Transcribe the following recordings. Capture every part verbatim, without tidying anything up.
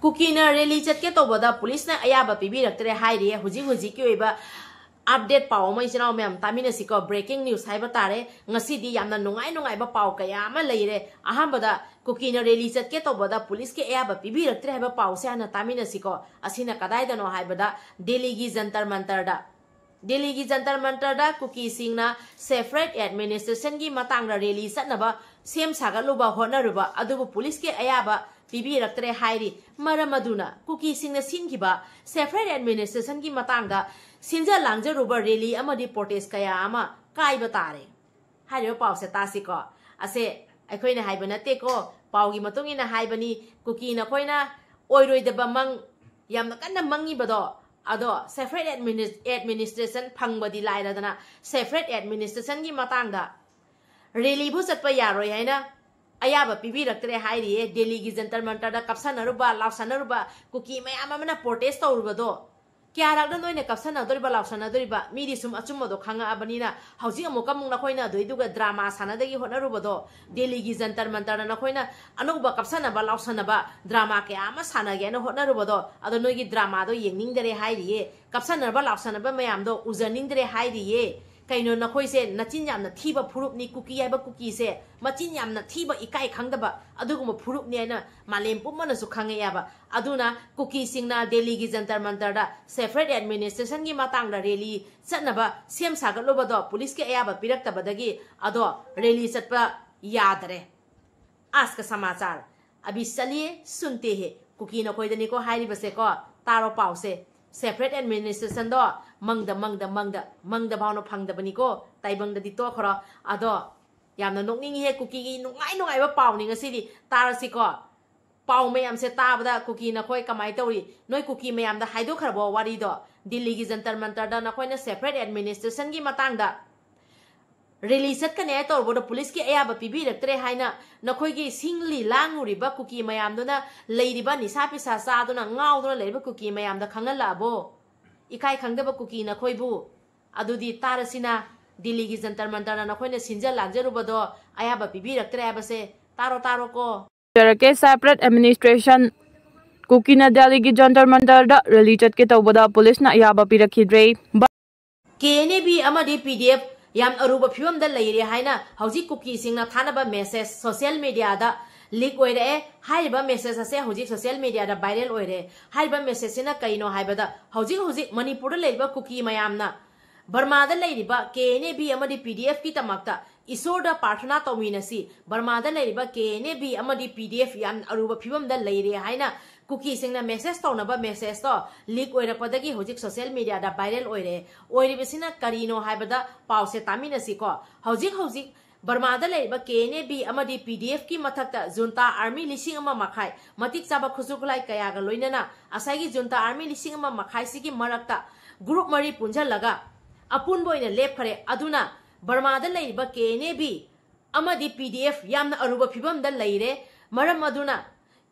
ꯀꯨꯀꯤꯅ rally ꯆꯠꯀꯦ ꯇꯧꯕꯗ ꯄꯨꯂꯤꯁꯅ ꯑꯌꯥꯕ ꯄꯤꯕꯤꯔꯛꯇ꯭ꯔꯦ ꯍꯥꯏꯔꯤꯌꯦ꯫ ꯍꯧꯖꯤꯛ ꯍꯧꯖꯤꯛꯀꯤ ꯑꯣꯏꯕ ꯑꯞꯗꯦꯠ ꯄꯥꯎ ꯑꯃ ꯏꯆꯤꯟ ꯏꯅꯥꯎ ꯃꯌꯥꯝ ꯇꯥꯃꯤꯟꯅꯁꯤꯀꯣ꯫ ꯕ꯭ꯔꯦꯀꯤꯡ ꯅ꯭ꯌꯨꯁ ꯍꯥꯏꯕ ꯇꯥꯔꯦ꯫ ꯉꯁꯤꯗꯤ ꯌꯥꯝꯅ ꯅꯨꯡꯉꯥꯏ ꯅꯨꯡꯉꯥꯏꯕ ꯄꯥꯎ ꯀꯌꯥ ꯑꯃ ꯂꯩꯔꯦ꯫ ꯑꯍꯥꯟꯕꯗ ꯀꯨꯀꯤꯅ ꯔꯦꯂꯤ ꯆꯠꯀꯦ ꯇꯧꯕꯗ ꯄꯨꯂꯤꯁꯀꯤ ꯑꯌꯥꯕ ꯄꯤꯕꯤꯔꯛꯇ꯭ꯔꯦ ꯍꯥꯏꯕ ꯄꯥꯎꯁꯦ ꯍꯥꯟꯅ ꯇꯥꯃꯤꯟꯅꯁꯤꯀꯣ꯫ ꯑꯁꯤꯅ ꯀꯗꯥꯏꯗꯅꯣ ꯍꯥꯏꯕꯗ ꯗꯦꯜꯂꯤꯒꯤ ꯖꯟꯇꯔ ꯃꯟꯇꯔꯗ ꯗꯦꯜꯂꯤꯒꯤ ꯖꯟꯇꯔ ꯃꯟꯇꯔꯗ ꯀꯨꯀꯤꯁꯤꯡꯅ ꯁꯦꯄꯔꯦꯠ ꯑꯦꯗꯃꯤꯅꯤꯁꯇ꯭ꯔꯦꯁꯟꯒꯤ ꯃꯇꯥꯡꯗ ꯔꯦꯂꯤ ꯆꯠꯅꯕ ꯁꯦꯝ ꯁꯥꯒꯠꯂꯨꯕ ꯍꯣꯠꯅꯔꯨꯕ ꯑꯗꯨꯕꯨ ꯄꯨꯂꯤꯁꯀꯤ ꯑꯌꯥꯕ ꯄꯤꯕꯤꯔꯛꯇ꯭ꯔꯦ ꯍꯥꯏꯔꯤ꯫ ꯃꯔꯝ ꯑꯗꯨꯅ ꯀꯨꯀꯤꯁꯤꯡꯅ ꯁꯤꯟꯈꯤꯕ ꯁꯦꯄꯔꯦꯠ ꯑꯦꯗꯃꯤꯅꯤꯁꯇ꯭ꯔꯦꯁꯟꯒꯤ ꯃꯇꯥꯡꯗ ꯁꯤꯟꯖ ꯂꯥꯡꯖꯔꯨꯕ ꯔꯦꯂꯤ ꯑꯃꯗꯤ ꯄ꯭ꯔꯣꯇꯦꯁ ꯀꯌꯥ ꯑꯃ ꯀꯥꯏꯕ ꯇꯥꯔꯦ꯫ ꯍꯥꯏꯔꯤꯕ ꯄꯥꯎꯁꯦ ꯇꯥꯁꯤꯀꯣ꯫ ꯑꯁꯦ ꯑꯩꯈꯣꯏꯅ ꯍꯥꯏꯕ ꯅꯠꯇꯦꯀꯣ, ꯄꯥꯎꯒꯤ ꯃꯇꯨꯡ ꯏꯟꯅ ꯍꯥꯏꯕꯅꯤ꯫ ꯀꯨꯀꯤ ꯅꯈꯣꯏꯅ ꯑꯣꯏꯔꯣꯏꯗꯕ ꯃꯪ ꯌꯥꯝꯅ ꯀꯟꯅ ꯃꯪꯉꯤꯕꯗꯣ, ꯑꯗꯣ ꯁꯦꯄꯔꯦꯠ ꯑꯦꯗꯃꯤꯅꯤꯁꯇ꯭ꯔꯦꯁꯟ ꯐꯪꯕꯗꯤ ꯂꯥꯏꯔꯗꯅ ꯁꯦꯄꯔꯦꯠ ꯑꯦꯗꯃꯤꯅꯤꯁꯇ꯭ꯔꯦꯁꯟꯒꯤ ꯃꯇꯥꯡꯗ ꯔꯦꯂꯤꯕꯨ ꯆꯠꯄ ꯌꯥꯔꯣꯏ ꯍꯥꯏꯅ ꯑꯌꯥꯕ ꯄꯤꯕꯤꯔꯛꯇ꯭ꯔꯦ ꯍꯥꯏꯔꯤꯌꯦ꯫ ꯗꯦꯜꯂꯤꯒꯤ ꯖꯟꯇꯔ ꯃꯟꯇꯔꯗ ꯀꯞꯁꯟꯅꯔꯨꯕ, ꯂꯥꯎꯁꯟꯅꯔꯨꯕ, ꯀꯨꯀꯤ ꯃꯌꯥꯝ ꯑꯃꯅ ꯄ꯭ꯔꯣꯇꯦꯁ ꯇꯧꯔꯨꯕꯗꯣ ꯀꯌꯥꯔꯛꯅ ꯅꯣꯏꯅ ꯀꯞꯁꯟꯅꯗꯣꯔꯤꯕ, ꯂꯥꯎꯁꯟꯅꯗꯣꯔꯤꯕ? ꯃꯤꯗꯤ ꯁꯨꯝ ꯑꯆꯨꯝꯕꯗꯣ ꯈꯪꯉꯛꯑꯕꯅꯤꯅ ꯍꯧꯖꯤꯛ ꯑꯃꯨꯛꯀ ꯑꯃꯨꯛ ꯅꯈꯣꯏꯅ ꯑꯗꯨꯏꯗꯨꯒ ꯗ꯭ꯔꯃꯥ ꯁꯥꯟꯅꯗꯒꯤ ꯍꯣꯠꯅꯔꯨꯕꯗꯣ, ꯗꯦꯜꯂꯤꯒꯤ ꯖꯟꯇꯔ ꯃꯟꯇꯔꯗ ꯅꯈꯣꯏꯅ ꯑꯅꯧꯕ ꯀꯞꯁꯟꯅꯕ, ꯂꯥꯎꯁꯟꯅꯕ ꯗ꯭ꯔꯃꯥ ꯀꯌꯥ ꯑꯃ ꯁꯥꯟꯅꯒꯦꯅ ꯍꯣꯠꯅꯔꯨꯕꯗꯣ, ꯑꯗꯣ ꯅꯣꯏꯒꯤ ꯗ꯭ꯔꯃꯥꯗꯣ ꯌꯦꯡꯅꯤꯡꯗꯔꯦ ꯍꯥꯏꯔꯤꯌꯦ꯫ ꯀꯞꯁꯟꯅꯕ, ꯂꯥꯎꯁꯟꯅꯕ ꯃꯌꯥꯝꯗꯣ ꯎꯖꯅꯤꯡꯗꯔꯦ ꯍꯥꯏꯔꯤꯌꯦ꯫ ꯀꯩꯅꯣ, ꯅꯈꯣꯏꯁꯦ ꯅꯆꯤꯟ ꯌꯥꯝꯅ ꯊꯤꯕ ꯐꯨꯔꯨꯞꯅꯤ꯫ ꯀꯨꯀꯤ ꯍꯥꯏꯕ ꯀꯨꯀꯤꯁꯦ ꯃꯆꯤꯟ ꯌꯥꯝꯅ ꯊꯤꯕ, ꯏꯀꯥꯏ ꯈꯪꯗꯕ ꯑꯗꯨꯒꯨꯝꯕ ꯐꯨꯔꯨꯞꯅꯤ ꯍꯥꯏꯅ ꯃꯥꯂꯦꯝ ꯄꯨꯝꯕꯅꯁꯨ ꯈꯪꯉꯛꯑꯦꯕ꯫ ꯑꯗꯨꯅ ꯀꯨꯀꯤꯁꯤꯡꯅ ꯗꯦꯜꯂꯤꯒꯤ ꯖꯟꯇꯔ ꯃꯟꯇꯔꯗ ꯁꯦꯄꯔꯦꯠ ꯑꯦꯗꯃꯤꯅꯤꯁꯇ꯭ꯔꯦꯁꯟꯒꯤ ꯃꯇꯥꯡꯗ ꯔꯦꯂꯤ ꯆꯠꯅꯕ ꯁꯦꯝ ꯁꯥꯒꯠꯂꯨꯕꯗꯣ ꯄꯨꯂꯤꯁꯀꯤ ꯑꯌꯥꯕ ꯄꯤꯔꯛꯇꯕꯗꯒꯤ ꯑꯗꯣ ꯔꯦꯂꯤ ꯆꯠꯄ ꯌꯥꯗꯔꯦ꯫ आज का समाचार अभी चलिए सुनते हैं। ꯀꯨꯀꯤ ꯅꯈꯣꯏꯗꯅꯤꯀꯣ ꯍꯥꯏꯔꯤꯕꯁꯦꯀꯣ, ꯇꯥꯔꯣ ꯄꯥꯎꯁꯦ꯫ ꯁꯦꯄꯔꯦꯠ ꯑꯦꯗꯃꯤꯅꯤꯁꯇ꯭ꯔꯦꯁꯟꯗꯣ ꯃꯪꯗ, ꯃꯪꯗ, ꯃꯪꯗ, ꯃꯪꯗ ꯐꯥꯎꯅ ꯐꯪꯗꯕꯅꯤꯀꯣ, ꯇꯥꯏꯕꯪꯗꯗꯤ ꯇꯣꯛꯈ꯭ꯔꯣ꯫ ꯑꯗꯣ ꯌꯥꯝꯅ ꯅꯣꯛꯅꯤꯡꯉꯤꯍꯦ, ꯀꯨꯀꯤꯒꯤ ꯅꯨꯡꯉꯥꯏ ꯅꯨꯡꯉꯥꯏꯕ ꯄꯥꯎꯅꯤ ꯉꯁꯤꯗꯤ꯫ ꯇꯥꯔꯁꯤꯀꯣ꯫ ꯄꯥꯎ ꯃꯌꯥꯝꯁꯦ ꯇꯥꯕꯗ ꯀꯨꯀꯤ ꯅꯈꯣꯏ ꯀꯃꯥꯏꯅ ꯇꯧꯔꯤ? ꯅꯣꯏ ꯀꯨꯀꯤ ꯃꯌꯥꯝꯗ ꯍꯥꯏꯗꯣꯛꯈ꯭ꯔꯕꯣ ꯋꯥꯔꯤꯗꯣ? ꯗꯤꯜꯂꯤꯒꯤ ꯖꯟꯇꯔ ꯃꯟꯇꯔꯗ ꯅꯈꯣꯏꯅ ꯁꯦꯄꯔꯦꯠ ꯑꯦꯗꯃꯤꯅꯤꯁꯇ꯭ꯔꯦꯁꯟꯒꯤ ꯃꯇꯥꯡꯗ ꯔꯦꯂꯤ ꯆꯠꯀꯅꯤ ꯍꯥꯏ ꯇꯧꯔꯨꯕꯗꯣ ꯄꯨꯂꯤꯁꯀꯤ ꯑꯌꯥꯕ ꯄꯤꯕꯤꯔꯛꯇ꯭ꯔꯦ ꯍꯥꯏꯅ ꯅꯈꯣꯏꯒꯤ ꯁꯤꯡꯂꯤ ꯂꯥꯡꯉꯨꯔꯤꯕ ꯀꯨꯀꯤ ꯃꯌꯥꯝꯗꯨꯅ, ꯂꯩꯔꯤꯕ ꯅꯤꯁꯥ ꯄꯤꯁꯥ ꯆꯥꯗꯨꯅ ꯉꯥꯎꯗꯨꯅ ꯂꯩꯔꯤꯕ ꯀꯨꯀꯤ ꯃꯌꯥꯝꯗ ꯈꯪꯍꯜꯂꯛꯑꯕꯣ? ꯏꯀꯥꯏ ꯈꯪꯗꯕ ꯀꯨꯀꯤ ꯅꯈꯣꯏꯕꯨ꯫ ꯑꯗꯨꯗꯤ ꯇꯥꯔꯁꯤꯅ, ꯗꯤꯜꯂꯤꯒꯤ ꯖꯟꯇꯔ ꯃꯟꯇꯔꯅ ꯅꯈꯣꯏꯅ ꯁꯤꯟꯖ ꯂꯥꯡꯖꯔꯨꯕꯗꯣ ꯑꯌꯥꯕ ꯄꯤꯕꯤꯔꯛꯇ꯭ꯔꯦ ꯍꯥꯏꯕꯁꯦ ꯇꯥꯔꯣ, ꯇꯥꯔꯣꯀꯣ꯫ ꯖꯔꯛꯀꯦ, ꯁꯦꯄꯔꯦꯠ ꯑꯦꯗꯃꯤꯅꯤꯁꯇ꯭ꯔꯦꯁꯟ ꯀꯨꯀꯤꯅ ꯗꯦꯜꯂꯤꯒꯤ ꯖꯟꯇꯔ ꯃꯟꯇꯔꯗ ꯔꯦꯂꯤ ꯆꯠꯀꯦ ꯇꯧꯕꯗ ꯄꯨꯂꯤꯁꯅ ꯑꯌꯥꯕ ꯄꯤꯔꯛꯈꯤꯗ꯭ꯔꯦ꯫ ꯀꯦ ꯑꯦꯟ ꯑꯦ ꯕꯤ ꯑꯃꯗꯤ ꯄꯤ ꯗꯤ ꯑꯦꯐ ꯌꯥꯝ ꯑꯔꯨꯕ ꯐꯤꯕꯝꯗ ꯂꯩꯔꯦ ꯍꯥꯏꯅ ꯍꯧꯖꯤꯛ ꯀꯨꯀꯤꯁꯤꯡꯅ ꯊꯥꯅꯕ ꯃꯦꯁꯦꯖ ꯁꯣꯁꯤꯌꯦꯜ ꯃꯤꯗꯤꯌꯥꯗ ꯂꯤꯛ ꯑꯣꯏꯔꯛꯑꯦ꯫ ꯍꯥꯏꯔꯤꯕ ꯃꯦꯁꯦꯖ ꯑꯁꯦ ꯍꯧꯖꯤꯛ ꯁꯣꯁꯤꯌꯦꯜ ꯃꯤꯗꯤꯌꯥꯗ ꯚꯥꯏꯔꯦꯜ ꯑꯣꯏꯔꯦ꯫ ꯍꯥꯏꯔꯤꯕ ꯃꯦꯁꯦꯖꯁꯤꯅ ꯀꯩꯅꯣ ꯍꯥꯏꯕꯗ, ꯍꯧꯖꯤꯛ ꯍꯧꯖꯤꯛ ꯃꯅꯤꯄꯨꯔꯗ ꯂꯩꯔꯤꯕ ꯀꯨꯀꯤ ꯃꯌꯥꯝꯅ ꯕꯔꯃꯥꯗ ꯂꯩꯔꯤꯕ ꯀꯦ ꯑꯦꯟ ꯑꯦ ꯕꯤ ꯑꯃꯗꯤ ꯄꯤ ꯗꯤ ꯑꯦꯐꯀꯤꯗꯃꯛꯇ ꯏꯁꯣꯔꯗ ꯄ꯭ꯔꯥꯔꯊꯅꯥ ꯇꯧꯃꯤꯟꯅꯁꯤ, ꯕꯔꯃꯥꯗ ꯂꯩꯔꯤꯕ ꯀꯦ ꯑꯦꯟ ꯑꯦ ꯕꯤ ꯑꯃꯗꯤ ꯄꯤ ꯗꯤ ꯑꯦꯐ ꯌꯥꯝ ꯑꯔꯨꯕ ꯐꯤꯕꯝꯗ ꯂꯩꯔꯦ ꯍꯥꯏꯅ ꯀꯨꯀꯤꯁꯤꯡꯅ ꯃꯦꯁꯦꯖ ꯇꯧꯅꯕ ꯃꯦꯁꯦꯖꯇꯣ ꯂꯤꯛ ꯑꯣꯏꯔꯛꯄꯗꯒꯤ ꯍꯧꯖꯤꯛ ꯁꯣꯁꯤꯌꯦꯜ ꯃꯤꯗꯤꯌꯥꯗ ꯚꯥꯏꯔꯦꯜ ꯑꯣꯏꯔꯦ꯫ ꯑꯣꯏꯔꯤꯕꯁꯤꯅ ꯀꯔꯤꯅꯣ ꯍꯥꯏꯕꯗ ꯄꯥꯎꯁꯦ ꯇꯥꯃꯤꯟꯅꯁꯤꯀꯣ꯫ ꯍꯧꯖꯤꯛ ꯍꯧꯖꯤꯛ ꯕꯔꯃꯥꯗ ꯂꯩꯔꯤꯕ ꯀꯦ ꯑꯦꯟ ꯑꯦ ꯕꯤ ꯑꯃꯗꯤ ꯄꯤ ꯗꯤ ꯑꯦꯐꯀꯤ ꯃꯊꯛꯇ ꯖꯨꯟꯇꯥ ꯑꯥꯔꯃꯤ ꯂꯤꯁꯤꯡ ꯑꯃ ꯃꯈꯥꯏ, ꯃꯇꯤꯛ ꯆꯥꯕ ꯈꯨꯠꯁꯨ ꯈꯨꯠꯂꯥꯏ ꯀꯌꯥꯒ ꯂꯣꯏꯅꯅ ꯉꯁꯥꯏꯒꯤ ꯖꯨꯟꯇꯥ ꯑꯥꯔꯃꯤ ꯂꯤꯁꯤꯡ ꯑꯃ ꯃꯈꯥꯏꯁꯤꯒꯤ ꯃꯔꯛꯇ ꯒ꯭ꯔꯨꯞ ꯃꯔꯤ ꯄꯨꯟꯁꯤꯜꯂꯒ ꯑꯄꯨꯟꯕ ꯑꯣꯏꯅ ꯂꯦꯞꯈꯔꯦ꯫ ꯑꯗꯨꯅ ꯕꯔꯃꯥꯗ ꯂꯩꯔꯤꯕ ꯀꯦ ꯑꯦꯟ ꯑꯦ ꯕꯤ ꯑꯃꯗꯤ ꯄꯤ ꯗꯤ ꯑꯦꯐ ꯌꯥꯝꯅ ꯑꯔꯨꯕ ꯐꯤꯕꯝꯗ ꯂꯩꯔꯦ꯫ ꯃꯔꯝ ꯑꯗꯨꯅ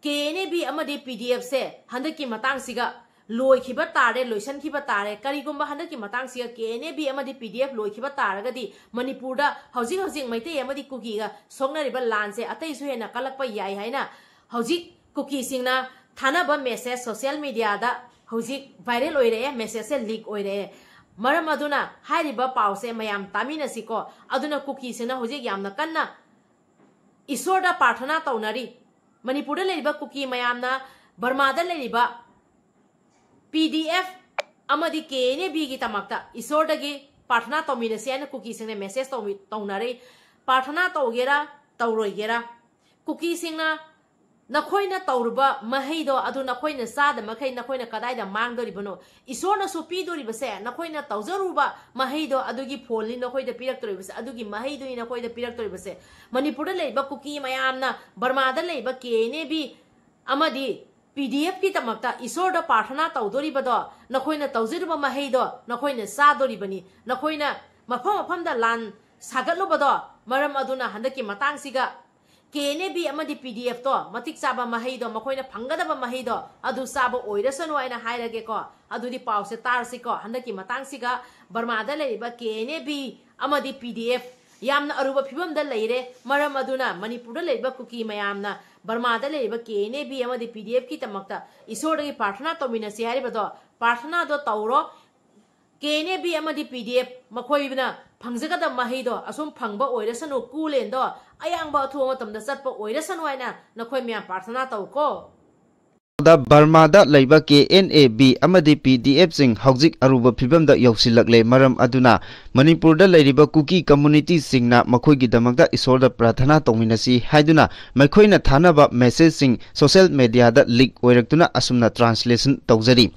ꯀꯦ ꯑꯦꯟ ꯑꯦ ꯕꯤ ꯑꯃꯗꯤ ꯄꯤ ꯗꯤ ꯑꯦꯐꯁꯦ ꯍꯟꯗꯛꯀꯤ ꯃꯇꯥꯡꯁꯤꯒ ꯂꯣꯏꯈꯤꯕ ꯇꯥꯔꯦ, ꯂꯣꯏꯁꯤꯟꯈꯤꯕ ꯇꯥꯔꯦ꯫ ꯀꯔꯤꯒꯨꯝꯕ ꯍꯟꯗꯛꯀꯤ ꯃꯇꯥꯡꯁꯤꯒ ꯀꯦ ꯑꯦꯟ ꯑꯦ ꯕꯤ ꯑꯃꯗꯤ ꯄꯤ ꯗꯤ ꯑꯦꯐ ꯂꯣꯏꯈꯤꯕ ꯇꯥꯔꯒꯗꯤ ꯃꯅꯤꯄꯨꯔꯗ ꯍꯧꯖꯤꯛ ꯍꯧꯖꯤꯛ ꯃꯩꯇꯩ ꯑꯃꯗꯤ ꯀꯨꯀꯤꯒ ꯁꯣꯛꯅꯔꯤꯕ ꯂꯥꯟꯁꯦ ꯑꯇꯩꯁꯨ ꯍꯦꯟꯅ ꯀꯜꯂꯛꯄ ꯌꯥꯏ ꯍꯥꯏꯅ ꯍꯧꯖꯤꯛ ꯀꯨꯀꯤꯁꯤꯡꯅ ꯊꯥꯅꯕ ꯃꯦꯁꯦꯖ ꯁꯣꯁꯤꯌꯦꯜ ꯃꯤꯗꯤꯌꯥꯗ ꯍꯧꯖꯤꯛ ꯚꯥꯏꯔꯦꯜ ꯑꯣꯏꯔꯛꯑꯦ, ꯃꯦꯁꯦꯖꯁꯦ ꯂꯤꯛ ꯑꯣꯏꯔꯛꯑꯦ꯫ ꯃꯔꯝ ꯑꯗꯨꯅ ꯍꯥꯏꯔꯤꯕ ꯄꯥꯎꯁꯦ ꯃꯌꯥꯝ ꯇꯥꯃꯤꯟꯅꯁꯤꯀꯣ꯫ ꯑꯗꯨꯅ ꯀꯨꯀꯤꯁꯤꯡꯅ ꯍꯧꯖꯤꯛ ꯌꯥꯝꯅ ꯀꯟꯅ ꯏꯁꯣꯔꯗ ꯄ꯭ꯔꯥꯔꯊꯅꯥ ꯇꯧꯅꯔꯤ꯫ ꯃꯅꯤꯄꯨꯔꯗ ꯂꯩꯔꯤꯕ ꯀꯨꯀꯤ ꯃꯌꯥꯝꯅ ꯕꯔꯃꯥꯗ ꯂꯩꯔꯤꯕ ꯄꯤ ꯗꯤ ꯑꯦꯐ ꯑꯃꯗꯤ ꯀꯦ ꯑꯦꯟ ꯑꯦ ꯕꯤꯒꯤꯗꯃꯛꯇ ꯏꯁꯣꯔꯗꯒꯤ ꯄ꯭ꯔꯥꯔꯊꯅꯥ ꯇꯧꯃꯤꯟꯅꯁꯤ ꯍꯥꯏꯅ ꯀꯨꯀꯤꯁꯤꯡꯅ ꯃꯦꯁꯦꯖ ꯇꯧꯃꯤ-, ꯇꯧꯅꯔꯤ꯫ ꯄ꯭ꯔꯥꯔꯊꯅꯥ ꯇꯧꯒꯦꯔꯥ ꯇꯧꯔꯣꯏꯒꯦꯔꯥ, ꯀꯨꯀꯤꯁꯤꯡꯅ ꯅꯈꯣꯏꯅ ꯇꯧꯔꯨꯕ ꯃꯍꯩꯗꯣ ꯑꯗꯨ ꯅꯈꯣꯏꯅ ꯆꯥꯗ ꯃꯈꯩ ꯅꯈꯣꯏꯅ ꯀꯗꯥꯏꯗ ꯃꯥꯡꯗꯣꯔꯤꯕꯅꯣ? ꯏꯁꯣꯔꯅꯁꯨ ꯄꯤꯗꯣꯔꯤꯕꯁꯦ ꯅꯈꯣꯏꯅ ꯇꯧꯖꯔꯨꯕ ꯃꯍꯩꯗꯣ ꯑꯗꯨꯒꯤ ꯐꯣꯜꯅꯤ ꯅꯈꯣꯏꯗ ꯄꯤꯔꯛꯇꯣꯔꯤꯕꯁꯦ, ꯑꯗꯨꯒꯤ ꯃꯍꯩꯗꯨꯅꯤ ꯅꯈꯣꯏꯗ ꯄꯤꯔꯛꯇꯣꯔꯤꯕꯁꯦ꯫ ꯃꯅꯤꯄꯨꯔꯗ ꯂꯩꯔꯤꯕ ꯀꯨꯀꯤ ꯃꯌꯥꯝꯅ ꯕꯔꯃꯥꯗ ꯂꯩꯔꯤꯕ ꯀꯦ ꯑꯦꯟ ꯑꯦ ꯕꯤ ꯑꯃꯗꯤ ꯄꯤ ꯗꯤ ꯑꯦꯐꯀꯤꯗꯃꯛꯇ ꯏꯁꯣꯔꯗ ꯄ꯭ꯔꯥꯔꯊꯅꯥ ꯇꯧꯗꯣꯔꯤꯕꯗꯣ, ꯅꯈꯣꯏꯅ ꯇꯧꯖꯔꯨꯕ ꯃꯍꯩꯗꯣ ꯅꯈꯣꯏꯅ ꯆꯥꯗꯣꯔꯤꯕꯅꯤ꯫ ꯅꯈꯣꯏꯅ ꯃꯐꯝ ꯃꯐꯝꯗ ꯂꯥꯟ ꯁꯥꯒꯠꯂꯨꯕꯗꯣ, ꯃꯔꯝ ꯑꯗꯨꯅ ꯍꯟꯗꯛꯀꯤ ꯃꯇꯥꯡꯁꯤꯒ ꯀꯦ ꯑꯦꯟ ꯑꯦ ꯕꯤ ꯑꯃꯗꯤ ꯄꯤ ꯗꯤ ꯑꯦꯐꯇꯣ ꯃꯇꯤꯛ ꯆꯥꯕ ꯃꯍꯩꯗꯣ, ꯃꯈꯣꯏꯅ ꯐꯪꯒꯗꯕ ꯃꯍꯩꯗꯣ ꯑꯗꯨ ꯆꯥꯕ ꯑꯣꯏꯔꯁꯅꯨ ꯍꯥꯏꯅ ꯍꯥꯏꯔꯒꯦꯀꯣ꯫ ꯑꯗꯨꯗꯤ ꯄꯥꯎꯁꯦ ꯇꯥꯔꯁꯤꯀꯣ꯫ ꯍꯟꯗꯛꯀꯤ ꯃꯇꯥꯡꯁꯤꯒ ꯕꯔꯃꯥꯗ ꯂꯩꯔꯤꯕ ꯀꯦ ꯑꯦꯟ ꯑꯦ ꯕꯤ ꯑꯃꯗꯤ ꯄꯤ ꯗꯤ ꯑꯦꯐ ꯌꯥꯝꯅ ꯑꯔꯨꯕ ꯐꯤꯕꯝꯗ ꯂꯩꯔꯦ꯫ ꯃꯔꯝ ꯑꯗꯨꯅ ꯃꯅꯤꯄꯨꯔꯗ ꯂꯩꯔꯤꯕ ꯀꯨꯀꯤ ꯃꯌꯥꯝꯅ ꯕꯔꯃꯥꯗ ꯂꯩꯔꯤꯕ ꯀꯦ ꯑꯦꯟ ꯑꯦ ꯕꯤ ꯑꯃꯗꯤ ꯄꯤ ꯗꯤ ꯑꯦꯐꯀꯤꯗꯃꯛꯇ ꯏꯁꯣꯔꯗꯒꯤ ꯄ꯭ꯔꯥꯔꯊꯅꯥ ꯇꯧꯃꯤꯟꯅꯁꯤ ꯍꯥꯏꯔꯤꯕꯗꯣ, ꯄ꯭ꯔꯥꯔꯊꯅꯥꯗꯣ ꯇꯧꯔꯣ꯫ ꯀꯦ ꯑꯦꯟ ꯑꯦ ꯕꯤ ꯑꯃꯗꯤ ꯄꯤ ꯗꯤ ꯑꯦꯐ ꯃꯈꯣꯏꯅ ꯐꯪꯖꯒꯗꯕ ꯃꯍꯩꯗꯣ ꯑꯁꯨꯝ ꯐꯪꯕ ꯑꯣꯏꯔꯁꯅꯨ, ꯀꯨꯂꯦꯟꯗꯣ ꯑꯌꯥꯡꯕ ꯑꯊꯨꯕ ꯃꯇꯝꯗ ꯆꯠꯄ ꯑꯣꯏꯔꯁꯅꯨ ꯍꯥꯏꯅ ꯅꯈꯣꯏ ꯃꯌꯥꯝ ꯄ꯭ꯔꯥꯔꯊꯅꯥ ꯇꯧꯀꯣ꯫ ꯕꯔꯃꯥꯗ ꯂꯩꯕ ꯀꯦ ꯑꯦꯟ ꯑꯦ ꯕꯤ ꯑꯃꯗꯤ ꯄꯤ ꯗꯤ ꯑꯦꯐꯁꯤꯡ ꯍꯧꯖꯤꯛ ꯑꯔꯨꯕ ꯐꯤꯕꯝꯗ ꯌꯧꯁꯤꯜꯂꯛꯂꯦ꯫ ꯃꯔꯝ ꯑꯗꯨꯅ ꯃꯅꯤꯄꯨꯔꯗ ꯂꯩꯔꯤꯕ ꯀꯨꯀꯤ ꯀꯝꯃꯨꯅꯤꯇꯤꯁꯤꯡꯅ ꯃꯈꯣꯏꯒꯤꯗꯃꯛꯇ ꯏꯁꯣꯔꯗ ꯄ꯭ꯔꯥꯔꯊꯅꯥ ꯇꯧꯃꯤꯟꯅꯁꯤ ꯍꯥꯏꯗꯨꯅ ꯃꯈꯣꯏꯅ ꯊꯥꯅꯕ ꯃꯦꯁꯦꯖꯁꯤꯡ ꯁꯣꯁꯦꯜ ꯃꯦꯗꯤꯌꯥꯗ ꯂꯤꯛ ꯑꯣꯏꯔꯛꯇꯨꯅ ꯑꯁꯨꯝꯅ ꯇ꯭ꯔꯥꯟꯁꯂꯦꯁꯟ ꯇꯧꯖꯔꯤ꯫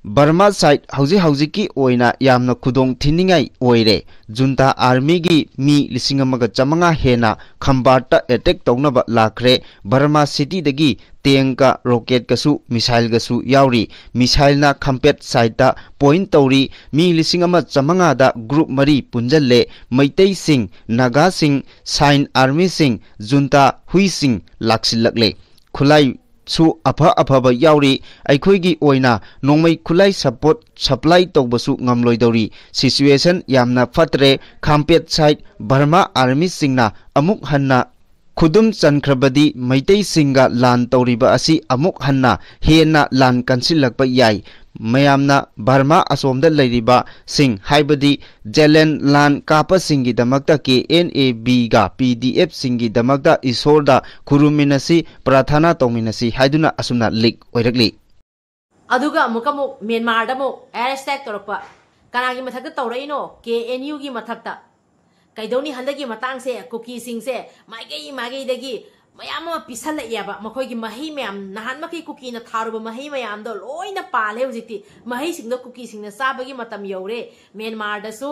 ꯕꯔꯃꯥ ꯁꯥꯏꯠ ꯍꯧꯖꯤꯛ ꯍꯧꯖꯤꯛꯀꯤ ꯑꯣꯏꯅ ꯌꯥꯝꯅ ꯈꯨꯗꯣꯡ ꯊꯤꯅꯤꯡꯉꯥꯏ ꯑꯣꯏꯔꯦ꯫ ꯖꯨꯟꯇꯥ ꯑꯥꯔꯃꯤꯒꯤ ꯃꯤ ꯂꯤꯁꯤꯡ ꯑꯃꯒ ꯆꯥꯃꯉꯥ ꯍꯦꯟꯅ ꯈꯝꯕꯥꯠꯇ ꯑꯦꯇꯦꯛ ꯇꯧꯅꯕ ꯂꯥꯛꯈ꯭ꯔꯦ꯫ ꯕꯔꯃꯥ ꯁꯤꯇꯤꯗꯒꯤ ꯇꯦꯡꯀ, ꯔꯣꯀꯦꯠꯀꯁꯨ, ꯃꯤꯁꯥꯏꯜꯒꯁꯨ ꯌꯥꯎꯔꯤ꯫ ꯃꯤꯁꯥꯏꯜꯅ ꯈꯝꯄꯦꯠ ꯁꯥꯏꯠꯇ ꯄꯣꯏꯟ ꯇꯧꯔꯤ꯫ ꯃꯤ ꯂꯤꯁꯤꯡ ꯑꯃ ꯆꯥꯃꯉꯥꯗ ꯒ꯭ꯔꯨꯞ ꯃꯔꯤ ꯄꯨꯟꯖꯜꯂꯦ꯫ ꯃꯩꯇꯩꯁꯤꯡ, ꯅꯥꯒꯥꯁꯤꯡ, ꯁꯥꯏꯟ ꯑꯥꯔꯃꯤꯁꯤꯡ, ꯖꯨꯟꯇꯥ ꯍꯨꯏꯁꯤꯡ ꯂꯥꯛꯁꯤꯜꯂꯛꯂꯦ꯫ ꯈꯨꯠꯂꯥꯏꯁꯨ ꯑꯐ ꯑꯐꯕ ꯌꯥꯎꯔꯤ꯫ ꯑꯩꯈꯣꯏꯒꯤ ꯑꯣꯏꯅ ꯅꯣꯡꯃꯩ ꯈꯨꯠꯂꯥꯏ ꯁꯄꯣꯔꯠ ꯁꯄ꯭ꯂꯥꯏ ꯇꯧꯕꯁꯨ ꯉꯝꯂꯣꯏꯗꯧꯔꯤ꯫ ꯁꯤꯆꯨꯋꯦꯁꯟ ꯌꯥꯝꯅ ꯐꯠꯇ꯭ꯔꯦ꯫ ꯈꯥꯝꯄꯦꯠ ꯁꯥꯏꯠ ꯕꯔꯃꯥ ꯑꯥꯔꯃꯤꯁꯤꯡꯅ ꯑꯃꯨꯛ ꯍꯟꯅ ꯈꯨꯗꯨꯝ ꯆꯟꯈ꯭ꯔꯕꯗꯤ ꯃꯩꯇꯩꯁꯤꯡꯒ ꯂꯥꯟ ꯇꯧꯔꯤꯕ ꯑꯁꯤ ꯑꯃꯨꯛ ꯍꯟꯅ ꯍꯦꯟꯅ ꯂꯥꯟ ꯀꯟꯁꯤꯜꯂꯛꯄ ꯌꯥꯏ꯫ ꯃꯌꯥꯝꯅ ꯕꯔꯃꯥ ꯑꯁꯣꯝꯗ ꯂꯩꯔꯤꯕꯁꯤꯡ, ꯍꯥꯏꯕꯗꯤ ꯖꯦꯂꯦꯟ ꯂꯥꯟ ꯀꯥꯞꯄꯁꯤꯡꯒꯤꯗꯃꯛꯇ ꯀꯦ ꯑꯦꯟ ꯑꯦ ꯕꯤꯒ ꯄꯤ ꯗꯤ ꯑꯦꯐꯁꯤꯡꯒꯤꯗꯃꯛꯇ ꯏꯁꯣꯔꯗ ꯈꯨꯔꯨꯝꯃꯤꯟꯅꯁꯤ, ꯄ꯭ꯔꯥꯔꯊꯅꯥ ꯇꯧꯃꯤꯟꯅꯁꯤ ꯍꯥꯏꯗꯨꯅ ꯑꯁꯨꯝꯅ ꯂꯤꯛ ꯑꯣꯏꯔꯛꯂꯤ꯫ ꯑꯗꯨꯒ ꯑꯃꯨꯛꯀ ꯑꯃꯨꯛ ꯃ꯭ꯌꯥꯟꯃꯥꯔꯗ ꯑꯃꯨꯛ ꯑꯦꯌꯔ ꯑꯦꯇꯦꯛ ꯇꯧꯔꯛꯄ꯫ ꯀꯅꯥꯒꯤ ꯃꯊꯛꯇ ꯇꯧꯔꯛꯏꯅꯣ? ꯀꯦ ꯑꯦꯟ ꯌꯨꯒꯤ ꯃꯊꯛꯇ꯫ ꯀꯩꯗꯧꯅꯤ, ꯍꯟꯗꯛꯀꯤ ꯃꯇꯥꯡꯁꯦ ꯀꯨꯀꯤꯁꯤꯡꯁꯦ ꯃꯥꯏꯀꯩ ꯃꯥꯏꯀꯩꯗꯒꯤ ꯃꯌꯥꯝ ꯑꯃ ꯄꯤꯁꯜꯂꯛꯑꯦꯕ꯫ ꯃꯈꯣꯏꯒꯤ ꯃꯍꯩ ꯃꯌꯥꯝ, ꯅꯍꯥꯟꯃꯛꯀꯤ ꯀꯨꯀꯤꯅ ꯊꯥꯔꯨꯕ ꯃꯍꯩ ꯃꯌꯥꯝꯗꯣ ꯂꯣꯏꯅ ꯄꯥꯜꯂꯦ ꯍꯧꯖꯤꯛꯇꯤ꯫ ꯃꯍꯩꯁꯤꯡꯗꯣ ꯀꯨꯀꯤꯁꯤꯡꯅ ꯆꯥꯕꯒꯤ ꯃꯇꯝ ꯌꯧꯔꯦ꯫ ꯃ꯭ꯌꯥꯟꯃꯥꯔꯗꯁꯨ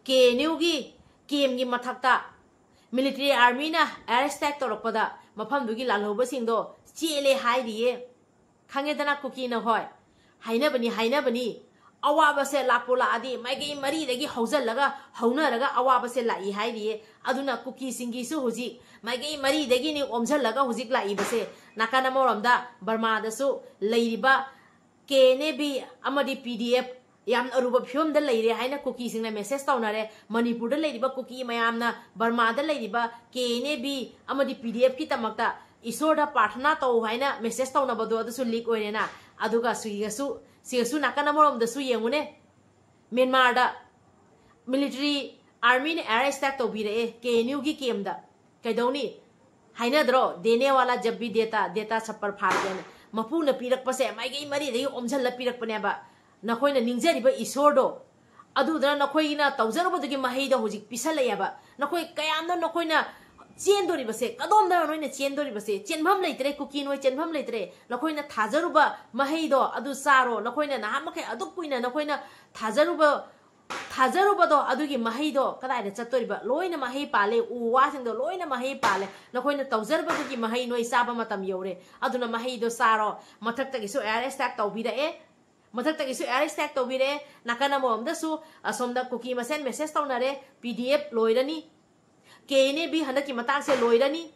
ꯀꯦ ꯑꯦꯟ ꯌꯨꯒꯤ ꯀꯦꯝꯒꯤ ꯃꯊꯛꯇ ꯃꯤꯂꯤꯇꯔꯤ ꯑꯥꯔꯃꯤꯅ ꯑꯦꯌꯔ ꯑꯦꯇꯦꯛ ꯇꯧꯔꯛꯄꯗ ꯃꯐꯝꯗꯨꯒꯤ ꯂꯥꯜꯍꯧꯕꯁꯤꯡꯗꯣ ꯆꯦꯜꯂꯦ ꯍꯥꯏꯔꯤꯌꯦ꯫ ꯈꯪꯉꯦꯗꯅ ꯀꯨꯀꯤꯅ ꯍꯣꯏ꯫ ꯍꯥꯏꯅꯕꯅꯤ, ꯍꯥꯏꯅꯕꯅꯤ꯫ ꯑꯋꯥꯕꯁꯦ ꯂꯥꯛꯄꯨ ꯂꯥꯛꯑꯗꯤ ꯃꯥꯏꯀꯩ ꯃꯔꯤꯗꯒꯤ ꯍꯧꯖꯜꯂꯒ, ꯍꯧꯅꯔꯒ ꯑꯋꯥꯕꯁꯦ ꯂꯥꯛꯏ ꯍꯥꯏꯔꯤꯌꯦ꯫ ꯑꯗꯨꯅ ꯀꯨꯀꯤꯁꯤꯡꯒꯤꯁꯨ ꯍꯧꯖꯤꯛ ꯃꯥꯏꯀꯩ ꯃꯔꯤꯗꯒꯤꯅꯤ ꯑꯣꯝꯁꯤꯜꯂꯒ ꯍꯧꯖꯤꯛ ꯂꯥꯛꯏꯕꯁꯦ꯫ ꯅꯥꯀꯟ ꯑꯃꯔꯣꯝꯗ ꯕꯔꯃꯥꯗꯁꯨ ꯂꯩꯔꯤꯕ ꯀꯦ ꯑꯦꯟ ꯑꯦ ꯕꯤ ꯑꯃꯗꯤ ꯄꯤ ꯗꯤ ꯑꯦꯐ ꯌꯥꯝꯅ ꯑꯔꯨꯕ ꯐꯤꯕꯝꯗ ꯂꯩꯔꯦ ꯍꯥꯏꯅ ꯀꯨꯀꯤꯁꯤꯡꯅ ꯃꯦꯁꯦꯖ ꯇꯧꯅꯔꯦ꯫ ꯃꯅꯤꯄꯨꯔꯗ ꯂꯩꯔꯤꯕ ꯀꯨꯀꯤ ꯃꯌꯥꯝꯅ ꯕꯔꯃꯥꯗ ꯂꯩꯔꯤꯕ ꯀꯦ ꯑꯦꯟ ꯑꯦ ꯕꯤ ꯑꯃꯗꯤ ꯄꯤ ꯗꯤ ꯑꯦꯐꯀꯤꯗꯃꯛꯇ ꯏꯁꯣꯔꯗ ꯄ꯭ꯔꯥꯔꯊꯅꯥ ꯇꯧ ꯍꯥꯏꯅ ꯃꯦꯁꯦꯖ ꯇꯧꯅꯕꯗꯣ ꯑꯗꯨꯁꯨ ꯂꯤꯛ ꯑꯣꯏꯔꯦꯅ꯫ ꯑꯗꯨꯒ ꯁꯤꯒꯁꯨ ꯁꯤꯒꯁꯨ ꯅꯥꯀꯟ ꯑꯃꯔꯣꯝꯗꯁꯨ ꯌꯦꯡꯉꯨꯅꯦ, ꯃ꯭ꯌꯥꯟꯃꯥꯔꯗ ꯃꯤꯂꯤꯇꯔꯤ ꯑꯥꯔꯃꯤꯅ ꯑꯦꯌꯔ ꯑꯦꯇꯦꯛ ꯇꯧꯕꯤꯔꯛꯑꯦ ꯀꯦ ꯑꯦꯟ ꯌꯨꯒꯤ ꯀꯦꯝꯗ꯫ ꯀꯩꯗꯧꯅꯤ? ꯍꯥꯏꯅꯗ꯭ꯔꯣ, "ꯗꯦꯅꯦ ꯋꯥꯂꯥ ꯖꯕ ꯚꯤ ꯗꯦꯇꯥ, ꯗꯦꯇꯥ ꯁꯕ ꯄꯔ ꯐꯥꯔ ꯗꯦꯅ"? ꯃꯄꯨꯅ ꯄꯤꯔꯛꯄꯁꯦ ꯃꯥꯏꯀꯩ ꯃꯔꯤꯗꯒꯤ ꯑꯣꯝꯁꯤꯜꯂ ꯄꯤꯔꯛꯄꯅꯦꯕ꯫ ꯅꯈꯣꯏꯅ ꯅꯤꯡꯖꯔꯤꯕ ꯏꯁꯣꯔꯗꯣ, ꯑꯗꯨꯗꯨꯅ ꯅꯈꯣꯏꯅ ꯇꯧꯖꯔꯨꯕꯗꯨꯒꯤ ꯃꯍꯩꯗꯣ ꯍꯧꯖꯤꯛ ꯄꯤꯁꯜꯂꯛꯑꯦꯕ꯫ ꯅꯈꯣꯏ ꯀꯌꯥꯝꯅ ꯅꯈꯣꯏꯅ ꯆꯦꯟꯗꯣꯔꯤꯕꯁꯦ? ꯀꯗꯣꯝꯗ ꯅꯣꯏꯅ ꯆꯦꯟꯗꯣꯔꯤꯕꯁꯦ? ꯆꯦꯟꯐꯝ ꯂꯩꯇ꯭ꯔꯦ, ꯀꯨꯀꯤ ꯅꯣꯏ ꯆꯦꯟꯐꯝ ꯂꯩꯇ꯭ꯔꯦ꯫ ꯅꯈꯣꯏꯅ ꯊꯥꯖꯔꯨꯕ ꯃꯍꯩꯗꯣ ꯑꯗꯨ ꯆꯥꯔꯣ꯫ ꯅꯈꯣꯏꯅ ꯅꯍꯥꯟ ꯃꯈꯩ ꯑꯗꯨꯛ ꯀꯨꯏꯅ ꯅꯈꯣꯏꯅ ꯊꯥꯖꯔꯨꯕ, ꯊꯥꯖꯔꯨꯕꯗꯣ ꯑꯗꯨꯒꯤ ꯃꯍꯩꯗꯣ ꯀꯗꯥꯏꯗ ꯆꯠꯇꯣꯔꯤꯕ? ꯂꯣꯏꯅ ꯃꯍꯩ ꯄꯥꯜꯂꯦ, ꯎ ꯋꯥꯁꯤꯡꯗꯣ ꯂꯣꯏꯅ ꯃꯍꯩ ꯄꯥꯜꯂꯦ꯫ ꯅꯈꯣꯏꯅ ꯇꯧꯖꯔꯨꯕꯗꯨꯒꯤ ꯃꯍꯩ ꯅꯣꯏ ꯆꯥꯕ ꯃꯇꯝ ꯌꯧꯔꯦ꯫ ꯑꯗꯨꯅ ꯃꯍꯩꯗꯣ ꯆꯥꯔꯣ꯫ ꯃꯊꯛꯇꯒꯤꯁꯨ ꯑꯦꯌꯔ ꯑꯦꯇꯦꯛ ꯇꯧꯕꯤꯔꯛꯑꯦ, ꯃꯊꯛꯇꯒꯤꯁꯨ ꯑꯦꯌꯔ ꯑꯦꯇꯦꯛ ꯇꯧꯕꯤꯔꯛꯑꯦ꯫ ꯅꯥꯀꯟ ꯑꯃꯔꯣꯝꯗꯁꯨ ꯑꯁꯣꯝꯗ ꯀꯨꯀꯤ ꯃꯁꯦꯟ ꯃꯦꯁꯦꯖ ꯇꯧꯅꯔꯦ, "ꯄꯤ ꯗꯤ ꯑꯦꯐ ꯂꯣꯏꯔꯅꯤ, ꯀꯦ ꯑꯦꯟ ꯑꯦ ꯕꯤ ꯍꯟꯗꯛꯀꯤ ꯃꯇꯥꯡꯁꯦ ꯂꯣꯏꯔꯅꯤ"꯫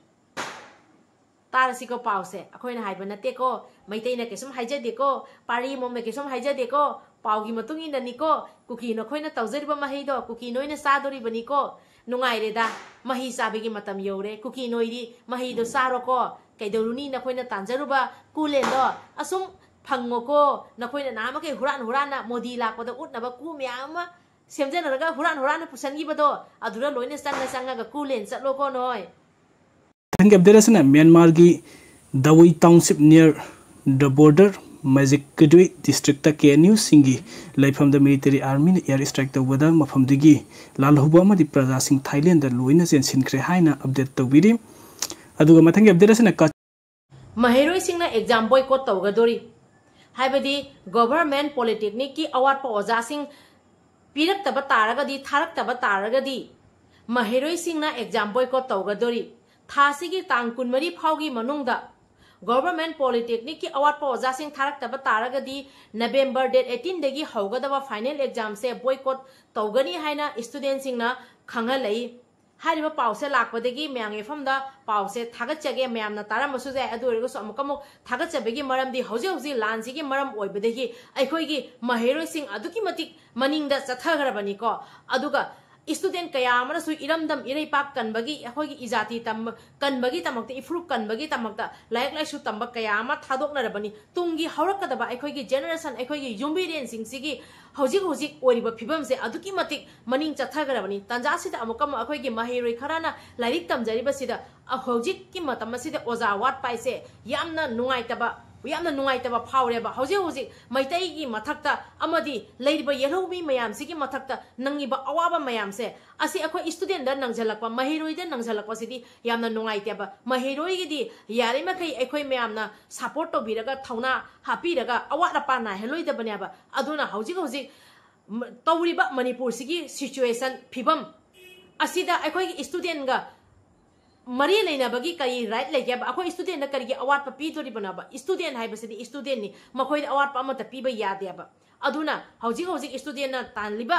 ꯇꯥꯔꯁꯤꯀꯣ ꯄꯥꯎꯁꯦ꯫ ꯑꯩꯈꯣꯏꯅ ꯍꯥꯏꯕ ꯅꯠꯇꯦꯀꯣ, ꯃꯩꯇꯩꯅ ꯀꯩꯁꯨꯝ ꯍꯥꯏꯖꯗꯦꯀꯣ, ꯄꯥꯔꯤ ꯃꯣꯝꯅ ꯀꯩꯁꯨꯝ ꯍꯥꯏꯖꯗꯦꯀꯣ꯫ ꯄꯥꯎꯒꯤ ꯃꯇꯨꯡ ꯏꯟꯅꯅꯤꯀꯣ꯫ ꯀꯨꯀꯤ ꯅꯈꯣꯏꯅ ꯇꯧꯖꯔꯤꯕ ꯃꯍꯩꯗꯣ ꯀꯨꯀꯤ ꯅꯣꯏꯅ ꯆꯥꯗꯣꯔꯤꯕꯅꯤꯀꯣ꯫ ꯅꯨꯡꯉꯥꯏꯔꯦꯗ, ꯃꯍꯩ ꯆꯥꯕꯒꯤ ꯃꯇꯝ ꯌꯧꯔꯦ꯫ ꯀꯨꯀꯤ ꯅꯣꯏꯗꯤ ꯃꯍꯩꯗꯣ ꯆꯥꯔꯣꯀꯣ꯫ ꯀꯩꯗꯧꯔꯨꯅꯤ, ꯅꯈꯣꯏꯅ ꯇꯥꯟꯖꯔꯨꯕ ꯀꯨꯂꯦꯟꯗꯣ ꯑꯁꯨꯝ ꯐꯪꯉꯣꯀꯣ꯫ ꯅꯈꯣꯏꯅ ꯅꯍꯥꯟꯃꯈꯩ ꯍꯨꯔꯥꯟ ꯍꯨꯔꯥꯟꯅ ꯃꯣꯗꯤ ꯂꯥꯛꯄꯗ ꯎꯠꯅꯕ ꯀꯨ ꯃꯌꯥꯝ ꯑꯃ ꯁꯦꯝꯖꯅꯔꯒ ꯍꯨꯔꯥꯟ ꯍꯨꯔꯥꯟꯅ ꯄꯨꯁꯟꯈꯤꯕꯗꯣ, ꯑꯗꯨꯗ ꯂꯣꯏꯅ ꯆꯪꯉ ꯆꯪꯉꯒ ꯀꯨꯂꯦꯟ ꯆꯠꯂꯣꯀꯣ ꯅꯣꯏ꯫ ꯃꯊꯪꯒꯤ ꯑꯞꯗꯦꯠ ꯑꯁꯤꯅ ꯃ꯭ꯌꯥꯟꯃꯥꯔꯒꯤ ꯗꯋꯤ township near the border, ꯃꯦꯖꯤꯛꯀꯗꯨꯏ ꯗꯤꯁꯇ꯭ꯔꯤꯛꯇ ꯀꯦ ꯑꯦꯟ ꯌꯨꯁꯤꯡꯒꯤ ꯂꯩꯐꯝꯗ ꯃꯤꯂꯤꯇꯔꯤ ꯑꯥꯔꯃꯤꯅ ꯑꯦꯌꯔ ꯁ꯭ꯇ꯭ꯔꯥꯏꯛ ꯇꯧꯕꯗ ꯃꯐꯝꯗꯨꯒꯤ ꯂꯥꯜꯍꯧꯕ ꯑꯃꯗꯤ ꯄ꯭ꯔꯖꯥꯁꯤꯡ ꯊꯥꯏꯂꯦꯟꯗ ꯂꯣꯏꯅ ꯆꯦꯟꯁꯤꯟꯈ꯭ꯔꯦ ꯍꯥꯏꯅ ꯑꯞꯗꯦꯠ ꯇꯧꯕꯤꯔꯤ꯫ ꯑꯗꯨꯒ ꯃꯊꯪꯒꯤ ꯑꯞꯗꯦꯠ ꯑꯁꯤꯅ ꯀ- ꯃꯍꯩꯔꯣꯏꯁꯤꯡꯅ ꯑꯦꯛꯖꯥꯝ ꯕꯣꯏꯀꯣꯠ ꯇꯧꯒꯗꯣꯔꯤ ꯍꯥꯏꯕꯗꯤ ꯒꯣꯚꯔꯃꯦꯟ ꯄꯣꯂꯤꯇꯦꯛꯅꯤꯛꯀꯤ ꯑꯋꯥꯠꯄ ꯑꯣꯖꯥꯁꯤꯡ ꯄꯤꯔꯛꯇꯕ ꯇꯥꯔꯒꯗꯤ, ꯊꯥꯔꯛꯇꯕ ꯇꯥꯔꯒꯗꯤ ꯃꯍꯩꯔꯣꯏꯁꯤꯡꯅ ꯑꯦꯛꯖꯥꯝ ꯕꯣꯏꯀꯣꯠ ꯇꯧꯒꯗꯣꯔꯤ꯫ ꯊꯥꯁꯤꯒꯤ ꯇꯥꯡ ꯀꯨꯟꯃꯔꯤ ꯐꯥꯎꯒꯤ ꯃꯅꯨꯡꯗ ꯒꯣꯚꯔꯃꯦꯟ ꯄꯣꯂꯤꯇꯦꯛꯅꯤꯛꯀꯤ ꯑꯋꯥꯠꯄ ꯑꯣꯖꯥꯁꯤꯡ ꯊꯥꯔꯛꯇꯕ ꯇꯥꯔꯒꯗꯤ ꯅꯕꯦꯝꯕꯔ ꯗꯦꯠ ꯑꯩꯠꯇꯤꯟꯗꯒꯤ ꯍꯧꯒꯗꯕ ꯐꯥꯏꯅꯦꯜ ꯑꯦꯛꯖꯥꯝꯁꯦ ꯕꯣꯏꯀꯣꯠ ꯇꯧꯒꯅꯤ ꯍꯥꯏꯅ ꯁ꯭ꯇꯨꯗꯦꯟꯁꯤꯡꯅ ꯈꯪꯍꯜꯂꯛꯏ꯫ ꯍꯥꯏꯔꯤꯕ ꯄꯥꯎꯁꯦ ꯂꯥꯛꯄꯗꯒꯤ ꯃꯌꯥꯝꯒꯤ ꯃꯐꯝꯗ ꯄꯥꯎꯁꯦ ꯊꯥꯒꯠꯆꯒꯦ꯫ ꯃꯌꯥꯝꯅ ꯇꯥꯔꯝꯕꯁꯨ ꯌꯥꯏ, ꯑꯗꯨ ꯑꯣꯏꯔꯒꯁꯨ ꯑꯃꯨꯛꯀ ꯑꯃꯨꯛ ꯊꯥꯒꯠꯆꯕꯒꯤ ꯃꯔꯝꯗꯤ ꯍꯧꯖꯤꯛ ꯍꯧꯖꯤꯛ ꯂꯥꯟꯁꯤꯒꯤ ꯃꯔꯝ ꯑꯣꯏꯕꯗꯒꯤ ꯑꯩꯈꯣꯏꯒꯤ ꯃꯍꯩꯔꯣꯏꯁꯤꯡ ꯑꯗꯨꯛꯀꯤ ꯃꯇꯤꯛ ꯃꯅꯤꯡꯗ ꯆꯠꯊꯈ꯭ꯔꯕꯅꯤꯀꯣ꯫ ꯑꯗꯨꯒ student ꯀꯌꯥ ꯑꯃꯅꯁꯨ ꯏꯔꯝꯗꯝ ꯏꯔꯩꯄꯥꯛ ꯀꯟꯕꯒꯤ, ꯑꯩꯈꯣꯏꯒꯤ ꯏꯖꯥꯇꯤ ꯇꯝꯕ ꯀꯟꯕꯒꯤ ꯗꯃꯛꯇ, ꯏꯐꯨꯔꯨꯞ ꯀꯟꯕꯒꯤ ꯗꯃꯛꯇ, ꯂꯥꯏꯔꯤꯛ ꯂꯥꯏꯁꯨ ꯇꯝꯕ ꯀꯌꯥ ꯑꯃ ꯊꯥꯗꯣꯛꯅꯔꯕꯅꯤ꯫ ꯇꯨꯡꯒꯤ ꯍꯧꯔꯛꯀꯗꯕ ꯑꯩꯈꯣꯏꯒꯤ generationꯁꯤꯡꯁꯤꯒꯤ ꯍꯧꯖꯤꯛ ꯍꯧꯖꯤꯛ ꯑꯣꯏꯔꯤꯕ ꯐꯤꯕꯝꯁꯦ ꯑꯗꯨꯛꯀꯤ ꯃꯇꯤꯛ ꯃꯅꯤꯡ ꯆꯠꯊꯈ꯭ꯔꯕꯅꯤ꯫ ꯇꯥꯟꯖꯥꯁꯤꯗ ꯑꯃꯨꯛꯀ ꯑꯃꯨꯛ ꯑꯩꯈꯣꯏꯒꯤ ꯃꯍꯩꯔꯣꯏ ꯈꯔꯅ ꯂꯥꯏꯔꯤꯛ ꯇꯝꯖꯔꯤꯕꯁꯤꯗ, ꯑ, ꯍꯧꯖꯤꯛꯀꯤ ꯃꯇꯝ ꯑꯁꯤꯗ ꯑꯣꯖꯥ ꯋꯥꯠꯄ ꯍꯥꯏꯁꯦ ꯌꯥꯝꯅ ꯅꯨꯡꯉꯥꯏꯇꯕ, ꯌꯥꯝꯅ ꯅꯨꯡꯉꯥꯏꯇꯕ ꯐꯥꯎꯔꯦꯕ꯫ ꯍꯧꯖꯤꯛ ꯍꯧꯖꯤꯛ ꯃꯩꯇꯩꯒꯤ ꯃꯊꯛꯇ ꯑꯃꯗꯤ ꯂꯩꯔꯤꯕ ꯌꯦꯜꯍꯧꯃꯤ ꯃꯌꯥꯝꯁꯤꯒꯤ ꯃꯊꯛꯇ ꯅꯪꯉꯤꯕ ꯑꯋꯥꯕ ꯃꯌꯥꯝꯁꯦ, ꯑꯁꯤ ꯑꯩꯈꯣꯏ studentꯗ ꯅꯪꯁꯤꯜꯂꯛꯄ, ꯃꯍꯩꯔꯣꯏꯗ ꯅꯪꯁꯤꯜꯂꯛꯄꯁꯤꯗꯤ ꯌꯥꯝꯅ ꯅꯨꯡꯉꯥꯏꯇꯦꯕ꯫ ꯃꯍꯩꯔꯣꯏꯒꯤꯗꯤ ꯌꯥꯔꯤꯃꯈꯩ ꯑꯩꯈꯣꯏ ꯃꯌꯥꯝꯅ support ꯇꯧꯕꯤꯔꯒ, ꯊꯧꯅꯥ ꯍꯥꯞꯄꯤꯔꯒ ꯑꯋꯥꯠ ꯑꯄꯥ ꯅꯥꯏꯍꯜꯂꯣꯏꯗꯕꯅꯦꯕ꯫ ꯑꯗꯨꯅ ꯍꯧꯖꯤꯛ ꯍꯧꯖꯤꯛ ꯇꯧꯔꯤꯕ ꯃꯅꯤꯄꯨꯔꯁꯤꯒꯤ situation, ꯐꯤꯕꯝ ꯑꯁꯤꯗ ꯑꯩꯈꯣꯏꯒꯤ studentꯒ ꯃꯔꯤ ꯂꯩꯅꯕꯒꯤ ꯀꯔꯤ right ꯂꯩꯒꯦꯕ? ꯑꯩꯈꯣꯏ studentꯗ ꯀꯔꯤꯒꯤ ꯑꯋꯥꯠꯄ ꯄꯤꯗꯣꯔꯤꯕꯅꯣꯕ? Student ꯍꯥꯏꯕꯁꯤꯗꯤ studentꯅꯤ, ꯃꯈꯣꯏꯗ ꯑꯋꯥꯠꯄ ꯑꯃꯠꯇ ꯄꯤꯕ ꯌꯥꯗꯦꯕ꯫ ꯑꯗꯨꯅ ꯍꯧꯖꯤꯛ ꯍꯧꯖꯤꯛ studentꯅ ꯇꯥꯜꯂꯤꯕ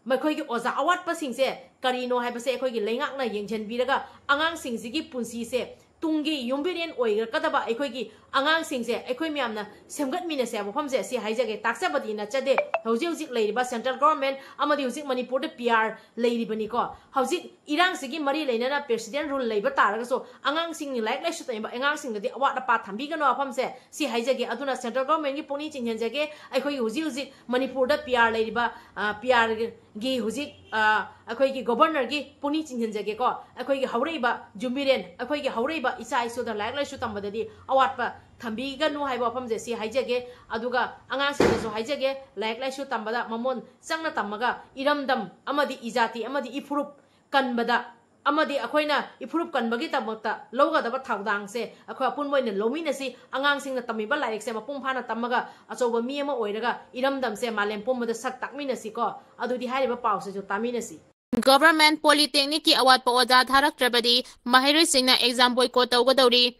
ꯃꯈꯣꯏꯒꯤ ꯑꯣꯖꯥ ꯑꯋꯥꯠꯄꯁꯤꯡꯁꯦ ꯀꯔꯤꯅꯣ ꯍꯥꯏꯕꯁꯦ ꯑꯩꯈꯣꯏꯒꯤ ꯂꯩꯉꯥꯛꯅ ꯌꯦꯡꯁꯤꯟꯕꯤꯔꯒ, ꯑꯉꯥꯡꯁꯤꯡꯁꯤꯒꯤ ꯄꯨꯟꯁꯤꯁꯦ, ꯇꯨꯡꯒꯤ ꯌꯨꯝꯕꯤꯔꯦꯟ ꯑꯣꯏꯔꯛꯀꯗꯕ ꯑꯩꯈꯣꯏꯒꯤ ꯑꯉꯥꯡꯁꯤꯡꯁꯦ ꯑꯩꯈꯣꯏ ꯃꯌꯥꯝꯅ ꯁꯦꯝꯒꯠꯃꯤꯟꯅꯁꯦ ꯍꯥꯏꯕ ꯋꯥꯐꯝꯁꯦ ꯑꯁꯤ ꯍꯥꯏꯖꯒꯦ꯫ ꯇꯥꯛꯆꯕꯗꯤ ꯅꯠꯆꯗꯦ꯫ ꯍꯧꯖꯤꯛ ꯍꯧꯖꯤꯛ ꯂꯩꯔꯤꯕ central government ꯑꯃꯗꯤ ꯍꯧꯖꯤꯛ ꯃꯅꯤꯄꯨꯔꯗ P R ꯂꯩꯔꯤꯕꯅꯤꯀꯣ꯫ ꯍꯧꯖꯤꯛ ꯏꯔꯥꯡꯁꯤꯒꯤ ꯃꯔꯤ ꯂꯩꯅꯅ president rule ꯂꯩꯕ ꯇꯥꯔꯒꯁꯨ, ꯑꯉꯥꯡꯁꯤꯡ, ꯂꯥꯏꯔꯤꯛ ꯂꯥꯏꯁꯨ ꯇꯝꯃꯤꯕ ꯑꯉꯥꯡꯁꯤꯡꯗꯗꯤ ꯑꯋꯥꯠ ꯑꯄꯥ ꯊꯝꯕꯤꯒꯅꯨ ꯋꯥꯐꯝꯁꯦ ꯁꯤ ꯍꯥꯏꯖꯒꯦ꯫ ꯑꯗꯨꯅ central governmentꯒꯤ ꯄꯨꯛꯅꯤꯡ ꯆꯤꯡꯁꯤꯟꯖꯒꯦ꯫ ꯑꯩꯈꯣꯏꯒꯤ ꯍꯧꯖꯤꯛ ꯍꯧꯖꯤꯛ ꯃꯅꯤꯄꯨꯔꯗ P R ꯂꯩꯔꯤꯕ, ꯑ, P Rꯒꯤ ꯍꯧꯖꯤꯛ, ꯑ, ꯑꯩꯈꯣꯏꯒꯤ governorꯒꯤ ꯄꯨꯛꯅꯤꯡ ꯆꯤꯡꯁꯤꯟꯖꯒꯦꯀꯣ꯫ ꯑꯩꯈꯣꯏꯒꯤ ꯍꯧꯔꯛꯏꯕ ꯌꯨꯝꯕꯤꯔꯦꯟ, ꯑꯩꯈꯣꯏꯒꯤ ꯍꯧꯔꯛꯏꯕ ꯏꯆꯥ ꯏꯁꯨꯗ ꯂꯥꯏꯔꯤꯛ ꯂꯥꯏꯁꯨ ꯇꯝꯕꯗꯗꯤ ꯑꯋꯥꯠꯄ ꯊꯝꯕꯤꯒꯅꯨ ꯍꯥꯏꯕ ꯋꯥꯐꯝꯁꯦ ꯁꯤ ꯍꯥꯏꯖꯒꯦ꯫ ꯑꯗꯨꯒ ꯑꯉꯥꯡꯁꯤꯡꯗꯁꯨ ꯍꯥꯏꯖꯒꯦ, ꯂꯥꯏꯔꯤꯛ ꯂꯥꯏꯁꯨ ꯇꯝꯕꯗ ꯃꯃꯣꯟ ꯆꯪꯅ ꯇꯝꯃꯒ ꯏꯔꯝꯗꯝ ꯑꯃꯗꯤ ꯏꯖꯥꯇꯤ ꯑꯃꯗꯤ ꯏꯐꯨꯔꯨꯞ ꯀꯟꯕꯗ ꯑꯃꯗꯤ ꯑꯩꯈꯣꯏꯅ ꯏꯐꯨꯔꯨꯞ ꯀꯟꯕꯒꯤꯗꯃꯛꯇ ꯂꯧꯒꯗꯕ ꯊꯧꯗꯥꯡꯁꯦ ꯑꯩꯈꯣꯏ ꯑꯄꯨꯟꯕ ꯑꯣꯏꯅ ꯂꯧꯃꯤꯟꯅꯁꯤ꯫ ꯑꯉꯥꯡꯁꯤꯡꯅ ꯇꯝꯃꯤꯕ ꯂꯥꯏꯔꯤꯛꯁꯦ ꯃꯄꯨꯡ ꯐꯥꯅ ꯇꯝꯃꯒ ꯑꯆꯧꯕ ꯃꯤ ꯑꯃ ꯑꯣꯏꯔꯒ ꯏꯔꯝꯗꯝꯁꯦ ꯃꯥꯂꯦꯝ ꯄꯨꯝꯕꯗ ꯁꯛ ꯇꯥꯛꯃꯤꯟꯅꯁꯤꯀꯣ꯫ ꯑꯗꯨꯗꯤ ꯍꯥꯏꯔꯤꯕ ꯄꯥꯎꯁꯤꯁꯨ ꯇꯥꯃꯤꯟꯅꯁꯤ꯫ Government Polytechnicꯀꯤ ꯑꯋꯥꯠꯄ ꯑꯣꯖꯥ ꯊꯥꯔꯛꯇ꯭ꯔꯕꯗꯤ ꯃꯍꯩꯔꯣꯏꯁꯤꯡꯅ exam boycott ꯇꯧꯒꯗꯧꯔꯤ꯫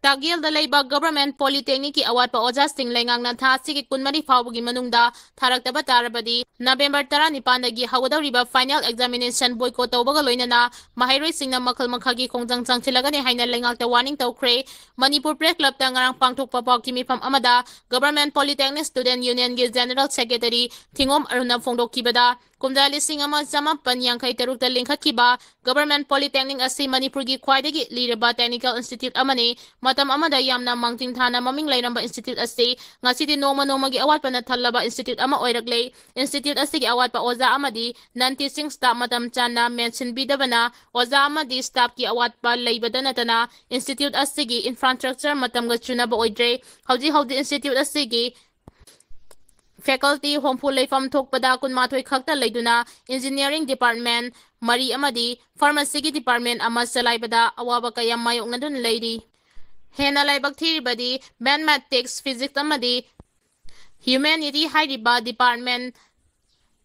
ꯇꯥꯛꯌꯦꯜꯗ ꯂꯩꯕ Government Polytechnicꯀꯤ ꯑꯋꯥꯠꯄ ꯑꯣꯖꯥꯁꯤꯡ ꯂꯩꯉꯥꯛꯅ ꯊꯥ ꯑꯁꯤꯒꯤ ꯀꯨꯟꯃꯔꯤ ꯐꯥꯎꯕꯒꯤ ꯃꯅꯨꯡꯗ ꯊꯥꯔꯛꯇꯕ ꯇꯥꯔꯕꯗꯤ November ꯇꯔꯥꯅꯤꯄꯥꯟꯗꯒꯤ ꯍꯧꯒꯗꯧꯔꯤꯕ final examination boycott ꯇꯧꯕꯒ ꯂꯣꯏꯅꯅ ꯃꯍꯩꯔꯣꯏꯁꯤꯡꯅ ꯃꯈꯜ ꯃꯈꯜꯒꯤ ꯈꯣꯡꯖꯪ ꯆꯪꯁꯤꯜꯂꯒꯅꯤ ꯍꯥꯏꯅ ꯂꯩꯉꯥꯛꯇ warning ꯇꯧꯈ꯭ꯔꯦ꯫ ꯃꯅꯤꯄꯨꯔ Press Clubꯇ ꯉꯔꯥꯡ ꯄꯥꯡꯊꯣꯛꯄ ꯄꯥꯎꯈꯤ ꯃꯤꯐꯝ ꯑꯃꯗ Government Polytechnic Student Unionꯒꯤ General Secretary ꯊꯤꯉꯣꯝ ꯑꯔꯨꯟꯅ ꯐꯣꯡꯗꯣꯛꯈꯤꯕꯗ, ꯀꯨꯝꯖꯥ ꯂꯤꯁꯤꯡ ꯑꯃ ꯆꯃꯥꯄꯟ ꯌꯥꯡꯈꯩ ꯇꯔꯨꯛꯇ ꯂꯤꯡꯈꯠꯈꯤꯕ Government Polytechnic ꯑꯁꯤ ꯃꯅꯤꯄꯨꯔꯒꯤ ꯈ꯭ꯋꯥꯏꯗꯒꯤ ꯂꯤꯔꯕ technical institute ꯑꯃꯅꯤ꯫ ꯃꯇꯝ ꯑꯃꯗ ꯌꯥꯝꯅ ꯃꯥꯡꯖꯤꯟ ꯊꯥꯅ ꯃꯃꯤꯡ ꯂꯩꯔꯝꯕ institute ꯑꯁꯤ ꯉꯁꯤꯗꯤ ꯅꯣꯡꯃ ꯅꯣꯡꯃꯒꯤ ꯑꯋꯥꯠꯄꯅ ꯊꯜꯂꯕ institute ꯑꯃ ꯑꯣꯏꯔꯛꯂꯦ꯫ Institute ꯑꯁꯤꯒꯤ ꯑꯋꯥꯠꯄ ꯑꯣꯖꯥ ꯑꯃꯗꯤ non teaching staff ꯃꯇꯝ ꯆꯥꯅ ꯃꯦꯟꯁꯤꯟꯕꯤꯗꯕꯅ ꯑꯣꯖꯥ ꯑꯃꯗꯤ staffꯀꯤ ꯑꯋꯥꯠꯄ ꯂꯩꯕꯗ ꯅꯠꯇꯅ institute ꯑꯁꯤꯒꯤ infrastructure ꯃꯇꯝꯒ ꯆꯨꯅꯕ ꯑꯣꯏꯗ꯭ꯔꯦ꯫ ꯍꯧꯖꯤꯛ ꯍꯧꯖꯤꯛ institute ꯑꯁꯤꯒꯤ faculty ꯍꯨꯝꯐꯨ ꯂꯩꯐꯝ ꯊꯣꯛꯄꯗ ꯀꯨꯟꯃꯥꯊꯣꯏ ꯈꯛꯇ ꯂꯩꯗꯨꯅ engineering department ꯃꯔꯤ ꯑꯃꯗꯤ pharmacyꯒꯤ department ꯑꯃ ꯆꯂꯥꯏꯕꯗ ꯑꯋꯥꯕ ꯀꯌꯥ ꯃꯥꯌꯣꯛꯅꯗꯨꯅ ꯂꯩꯔꯤ꯫ ꯍꯦꯟꯅ ꯂꯥꯏꯕꯛ ꯊꯤꯔꯤꯕꯗꯤ Mathematics, Physics ꯑꯃꯗꯤ Humanity ꯍꯥꯏꯔꯤꯕ department,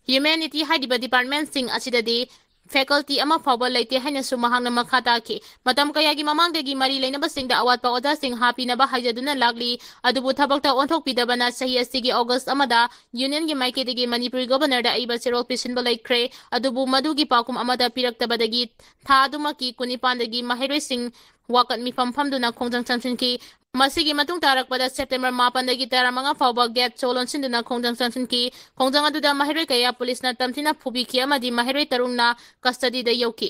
Humanity ꯍꯥꯏꯔꯤꯕ departmentꯁꯤꯡ ꯑꯁꯤꯗꯗꯤ faculty ꯑꯃ ꯐꯥꯎꯕ ꯂꯩꯇꯦ ꯍꯥꯏꯅꯁꯨ ꯃꯍꯥꯛꯅ ꯃꯈꯥ ꯇꯥꯈꯤ꯫ ꯃꯇꯝ ꯀꯌꯥꯒꯤ ꯃꯃꯥꯡꯗꯒꯤ ꯃꯔꯤ ꯂꯩꯅꯕꯁꯤꯡꯗ ꯑꯋꯥꯠꯄ ꯑꯣꯖꯥꯁꯤꯡ ꯍꯥꯞꯄꯤꯅꯕ ꯍꯥꯏꯖꯗꯨꯅ ꯂꯥꯛꯂꯤ, ꯑꯗꯨꯕꯨ ꯊꯕꯛꯇ ꯑꯣꯟꯊꯣꯛꯄꯤꯗꯕꯅ ꯆꯍꯤ ꯑꯁꯤꯒꯤ August ꯑꯃꯗ unionꯒꯤ ꯃꯥꯏꯀꯩꯗꯒꯤ ꯃꯅꯤꯄꯨꯔꯤ Governorꯗ ꯑꯏꯕ ꯆꯦꯔꯣꯜ ꯄꯤꯁꯤꯟꯕ ꯂꯩꯈ꯭ꯔꯦ꯫ ꯑꯗꯨꯕꯨ ꯃꯗꯨꯒꯤ ꯄꯥꯎꯈꯨꯝ ꯑꯃꯠꯇ ꯄꯤꯔꯛꯇꯕꯗꯒꯤ ꯊꯥ ꯑꯗꯨꯃꯛꯀꯤ ꯀꯨꯟꯅꯤꯄꯥꯟꯗꯒꯤ ꯃꯍꯩꯔꯣꯏꯁꯤꯡ ꯋꯥꯀꯠ ꯃꯤꯐꯝ ꯐꯝꯗꯨꯅ ꯈꯣꯡꯖꯪ ꯆꯪꯁꯤꯟꯈꯤ꯫ ꯃꯁꯤꯒꯤ ꯃꯇꯨꯡ ꯇꯥꯔꯛꯄꯗ September ꯃꯥꯄꯟꯗꯒꯤ ꯇꯔꯥꯃꯉꯥ ꯐꯥꯎꯕ gate ꯁꯣ ꯂꯣꯟꯁꯤꯟꯗꯨꯅ ꯈꯣꯡꯖꯪ ꯆꯪꯁꯤꯟꯈꯤ꯫ ꯈꯣꯡꯖꯪ ꯑꯗꯨꯗ ꯃꯍꯩꯔꯣꯏ ꯀꯌꯥ ꯄꯨꯂꯤꯁꯅ ꯇꯝꯊꯤꯅ ꯐꯨꯕꯤꯈꯤ ꯑꯃꯗꯤ ꯃꯍꯩꯔꯣꯏ ꯇꯔꯨꯛꯅ custody ꯗ ꯌꯧꯈꯤ꯫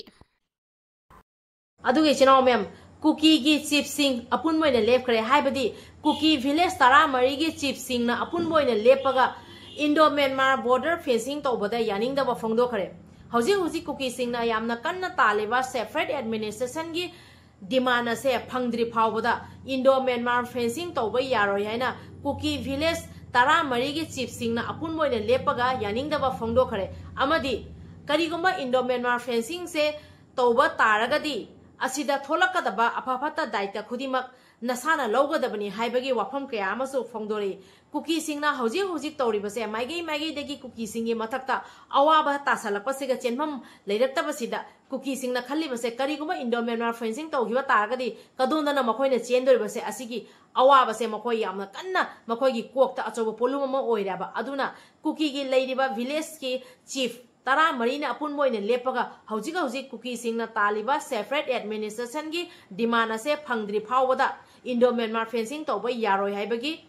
ꯑꯗꯨꯒ ꯏꯆꯤꯟ ꯏꯅꯥꯎ ꯃꯌꯥꯝ, ꯀꯨꯀꯤꯒꯤ chiefꯁꯤꯡ ꯑꯄꯨꯟꯕ ꯑꯣꯏꯅ ꯂꯦꯞꯈ꯭ꯔꯦ, ꯍꯥꯏꯕꯗꯤ ꯀꯨꯀꯤ village ꯇꯔꯥꯃꯔꯤꯒꯤ chiefꯁꯤꯡꯅ ꯑꯄꯨꯟꯕ ꯑꯣꯏꯅ ꯂꯦꯞꯄꯒ Indo Myanmar border fencing ꯇꯧꯕꯗ ꯌꯥꯅꯤꯡꯗꯕ ꯐꯣꯡꯗꯣꯛꯈ꯭ꯔꯦ꯫ ꯍꯧꯖꯤꯛ ꯍꯧꯖꯤꯛ ꯀꯨꯀꯤꯁꯤꯡꯅ ꯌꯥꯝꯅ ꯀꯟꯅ ꯇꯥꯜꯂꯤꯕ separate administrationꯒꯤ demand ꯑꯁꯦ ꯐꯪꯗ꯭ꯔꯤ ꯐꯥꯎꯕꯗ Indo Myanmar fencing ꯇꯧꯕ ꯌꯥꯔꯣꯏ ꯍꯥꯏꯅ ꯀꯨꯀꯤ village ꯇꯔꯥꯃꯔꯤꯒꯤ chiefꯁꯤꯡꯅ ꯑꯄꯨꯟꯕ ꯑꯣꯏꯅ ꯂꯦꯞꯄꯒ ꯌꯥꯅꯤꯡꯗꯕ ꯐꯣꯡꯗꯣꯛꯈ꯭ꯔꯦ꯫ ꯑꯃꯗꯤ ꯀꯔꯤꯒꯨꯝꯕ Indo Myanmar fencingꯁꯦ ꯇꯧꯕ ꯇꯥꯔꯒꯗꯤ ꯑꯁꯤꯗ ꯊꯣꯛꯂꯛꯀꯗꯕ ꯑꯐ ꯐꯠꯇ ꯗꯥꯏꯇ ꯈꯨꯗꯤꯡꯃꯛ ꯅꯁꯥꯅ ꯂꯧꯒꯗꯕꯅꯤ ꯍꯥꯏꯕꯒꯤ ꯋꯥꯐꯝ ꯀꯌꯥ ꯑꯃꯁꯨ ꯐꯣꯡꯗꯣꯔꯛꯏ꯫ ꯀꯨꯀꯤꯁꯤꯡꯅ ꯍꯧꯖꯤꯛ ꯍꯧꯖꯤꯛ ꯇꯧꯔꯤꯕꯁꯦ ꯃꯥꯏꯀꯩ ꯃꯥꯏꯀꯩꯗꯒꯤ ꯀꯨꯀꯤꯁꯤꯡꯒꯤ ꯃꯊꯛꯇ ꯑꯋꯥꯕ ꯇꯥꯁꯜꯂꯛꯄꯁꯤꯒ ꯆꯦꯟꯐꯝ ꯂꯩꯔꯛꯇꯕꯁꯤꯗ ꯀꯨꯀꯤꯁꯤꯡꯅ ꯈꯜꯂꯤꯕꯁꯦ ꯀꯔꯤꯒꯨꯝꯕ ꯏꯟꯗꯣ ꯃ꯭ꯌꯥꯟꯃꯥꯔ ꯐꯦꯟꯁꯤꯡ ꯇꯧꯈꯤꯕ ꯇꯥꯔꯒꯗꯤ ꯀꯗꯣꯝꯗꯅ ꯃꯈꯣꯏꯅ ꯆꯦꯟꯗꯣꯔꯤꯕꯁꯦ ꯑꯁꯤꯒꯤ ꯑꯋꯥꯕꯁꯦ ꯃꯈꯣꯏ ꯌꯥꯝꯅ ꯀꯟꯅ ꯃꯈꯣꯏꯒꯤ ꯀꯣꯛꯇ ꯑꯆꯧꯕ ꯄꯣꯠꯂꯨꯝ ꯑꯃ ꯑꯣꯏꯔꯦꯕ꯫ ꯑꯗꯨꯅ ꯀꯨꯀꯤꯒꯤ ꯂꯩꯔꯤꯕ ꯚꯤꯂꯦꯖꯀꯤ ꯆꯤꯐ ꯇꯔꯥꯃꯔꯤꯅ ꯑꯄꯨꯟꯕ ꯑꯣꯏꯅ ꯂꯦꯞꯄꯒ ꯍꯧꯖꯤꯛ ꯍꯧꯖꯤꯛ ꯀꯨꯀꯤꯁꯤꯡꯅ ꯇꯥꯜꯂꯤꯕ ꯁꯦꯄꯔꯦꯠ ꯑꯦꯗꯃꯤꯅꯤꯁꯇ꯭ꯔꯦꯁꯟꯒꯤ ꯗꯤꯃꯥꯟ ꯑꯁꯦ ꯐꯪꯗ꯭ꯔꯤ ꯐꯥꯎꯕꯗ ꯏꯟꯗꯣ ꯃ꯭ꯌꯥꯟꯃꯥꯔ ꯐꯦꯟꯁꯤꯡ ꯇꯧꯕ ꯌꯥꯔꯣꯏ ꯍꯥꯏꯕꯒꯤ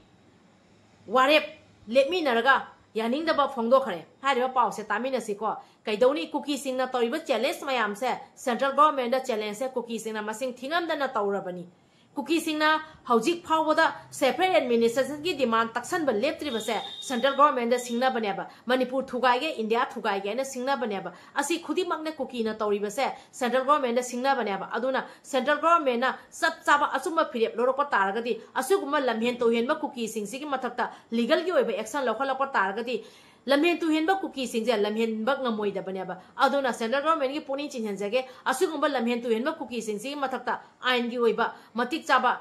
ꯋꯥꯔꯦꯞ ꯂꯦꯞꯃꯤꯟꯅꯔꯒ ꯌꯥꯅꯤꯡꯗꯕ ꯐꯣꯡꯗꯣꯛꯈ꯭ꯔꯦ꯫ ꯍꯥꯏꯔꯤꯕ ꯄꯥꯎꯁꯦ ꯇꯥꯃꯤꯟꯅꯁꯤꯀꯣ꯫ ꯀꯩꯗꯧꯅꯤ, ꯀꯨꯀꯤꯁꯤꯡꯅ ꯇꯧꯔꯤꯕ ꯆꯦꯂꯦꯟꯖ ꯃꯌꯥꯝꯁꯦ, ꯁꯦꯟꯇ꯭ꯔꯦꯜ ꯒꯣꯚꯔꯟꯃꯦꯟꯗ ꯆꯦꯂꯦꯟꯖꯁꯦ ꯀꯨꯀꯤꯁꯤꯡꯅ ꯃꯁꯤꯡ ꯊꯤꯉꯝꯗꯅ ꯇꯧꯔꯕꯅꯤ꯫ ꯀꯨꯀꯤꯁꯤꯡꯅ ꯍꯧꯖꯤꯛ ꯐꯥꯎꯕꯗ ꯁꯦꯄꯔꯦꯠ ꯑꯦꯗꯃꯤꯅꯤꯁꯇ꯭ꯔꯦꯁꯟꯒꯤ ꯗꯤꯃꯥꯟ ꯇꯛꯁꯟꯕ ꯂꯦꯞꯇ꯭ꯔꯤꯕꯁꯦ ꯁꯦꯟꯇ꯭ꯔꯦꯜ ꯒꯣꯚꯔꯟꯃꯦꯟꯗ ꯁꯤꯡꯅꯕꯅꯦꯕ꯫ ꯃꯅꯤꯄꯨꯔ ꯊꯨꯒꯥꯏꯒꯦ, ꯏꯟꯗꯤꯌꯥ ꯊꯨꯒꯥꯏꯒꯦ ꯍꯥꯏꯅ ꯁꯤꯡꯅꯕꯅꯦꯕ꯫ ꯑꯁꯤ ꯈꯨꯗꯤꯡꯃꯛꯅꯦ ꯀꯨꯀꯤꯅ ꯇꯧꯔꯤꯕꯁꯦ ꯁꯦꯟꯇ꯭ꯔꯦꯜ ꯒꯣꯚꯔꯟꯃꯦꯟꯗ ꯁꯤꯡꯅꯕꯅꯦꯕ꯫ ꯑꯗꯨꯅ ꯁꯦꯟꯇ꯭ꯔꯦꯜ ꯒꯣꯚꯔꯟꯃꯦꯟꯅ ꯆꯞ ꯆꯥꯕ ꯑꯆꯨꯝꯕ ꯐꯤꯔꯦꯞ ꯂꯧꯔꯛꯄ ꯇꯥꯔꯒꯗꯤ, ꯑꯁꯤꯒꯨꯝꯕ ꯂꯝꯍꯦꯟ ꯇꯨꯍꯦꯟꯕ ꯀꯨꯀꯤꯁꯤꯡꯁꯤꯒꯤ ꯃꯊꯛꯇ ꯂꯤꯒꯜꯒꯤ ꯑꯣꯏꯕ ꯑꯦꯛꯁꯟ ꯂꯧꯈꯠꯂꯛꯄ ꯇꯥꯔꯒꯗꯤ, ꯂꯝꯍꯦꯟ ꯇꯨꯍꯦꯟꯕ ꯀꯨꯀꯤꯁꯤꯡꯁꯦ ꯂꯝꯍꯦꯟꯕ ꯉꯝꯃꯣꯏꯗꯕꯅꯦꯕ꯫ ꯑꯗꯨꯅ ꯁꯦꯟꯇ꯭ꯔꯦꯜ ꯒꯣꯚꯔꯟꯃꯦꯟꯒꯤ ꯄꯨꯛꯅꯤꯡ ꯆꯤꯡꯍꯟꯖꯒꯦ, ꯑꯁꯤꯒꯨꯝꯕ ꯂꯝꯍꯦꯟ ꯇꯨꯍꯦꯟꯕ ꯀꯨꯀꯤꯁꯤꯡꯁꯤꯒꯤ ꯃꯊꯛꯇ ꯑꯥꯏꯟꯒꯤ ꯑꯣꯏꯕ ꯃꯇꯤꯛ ꯆꯥꯕ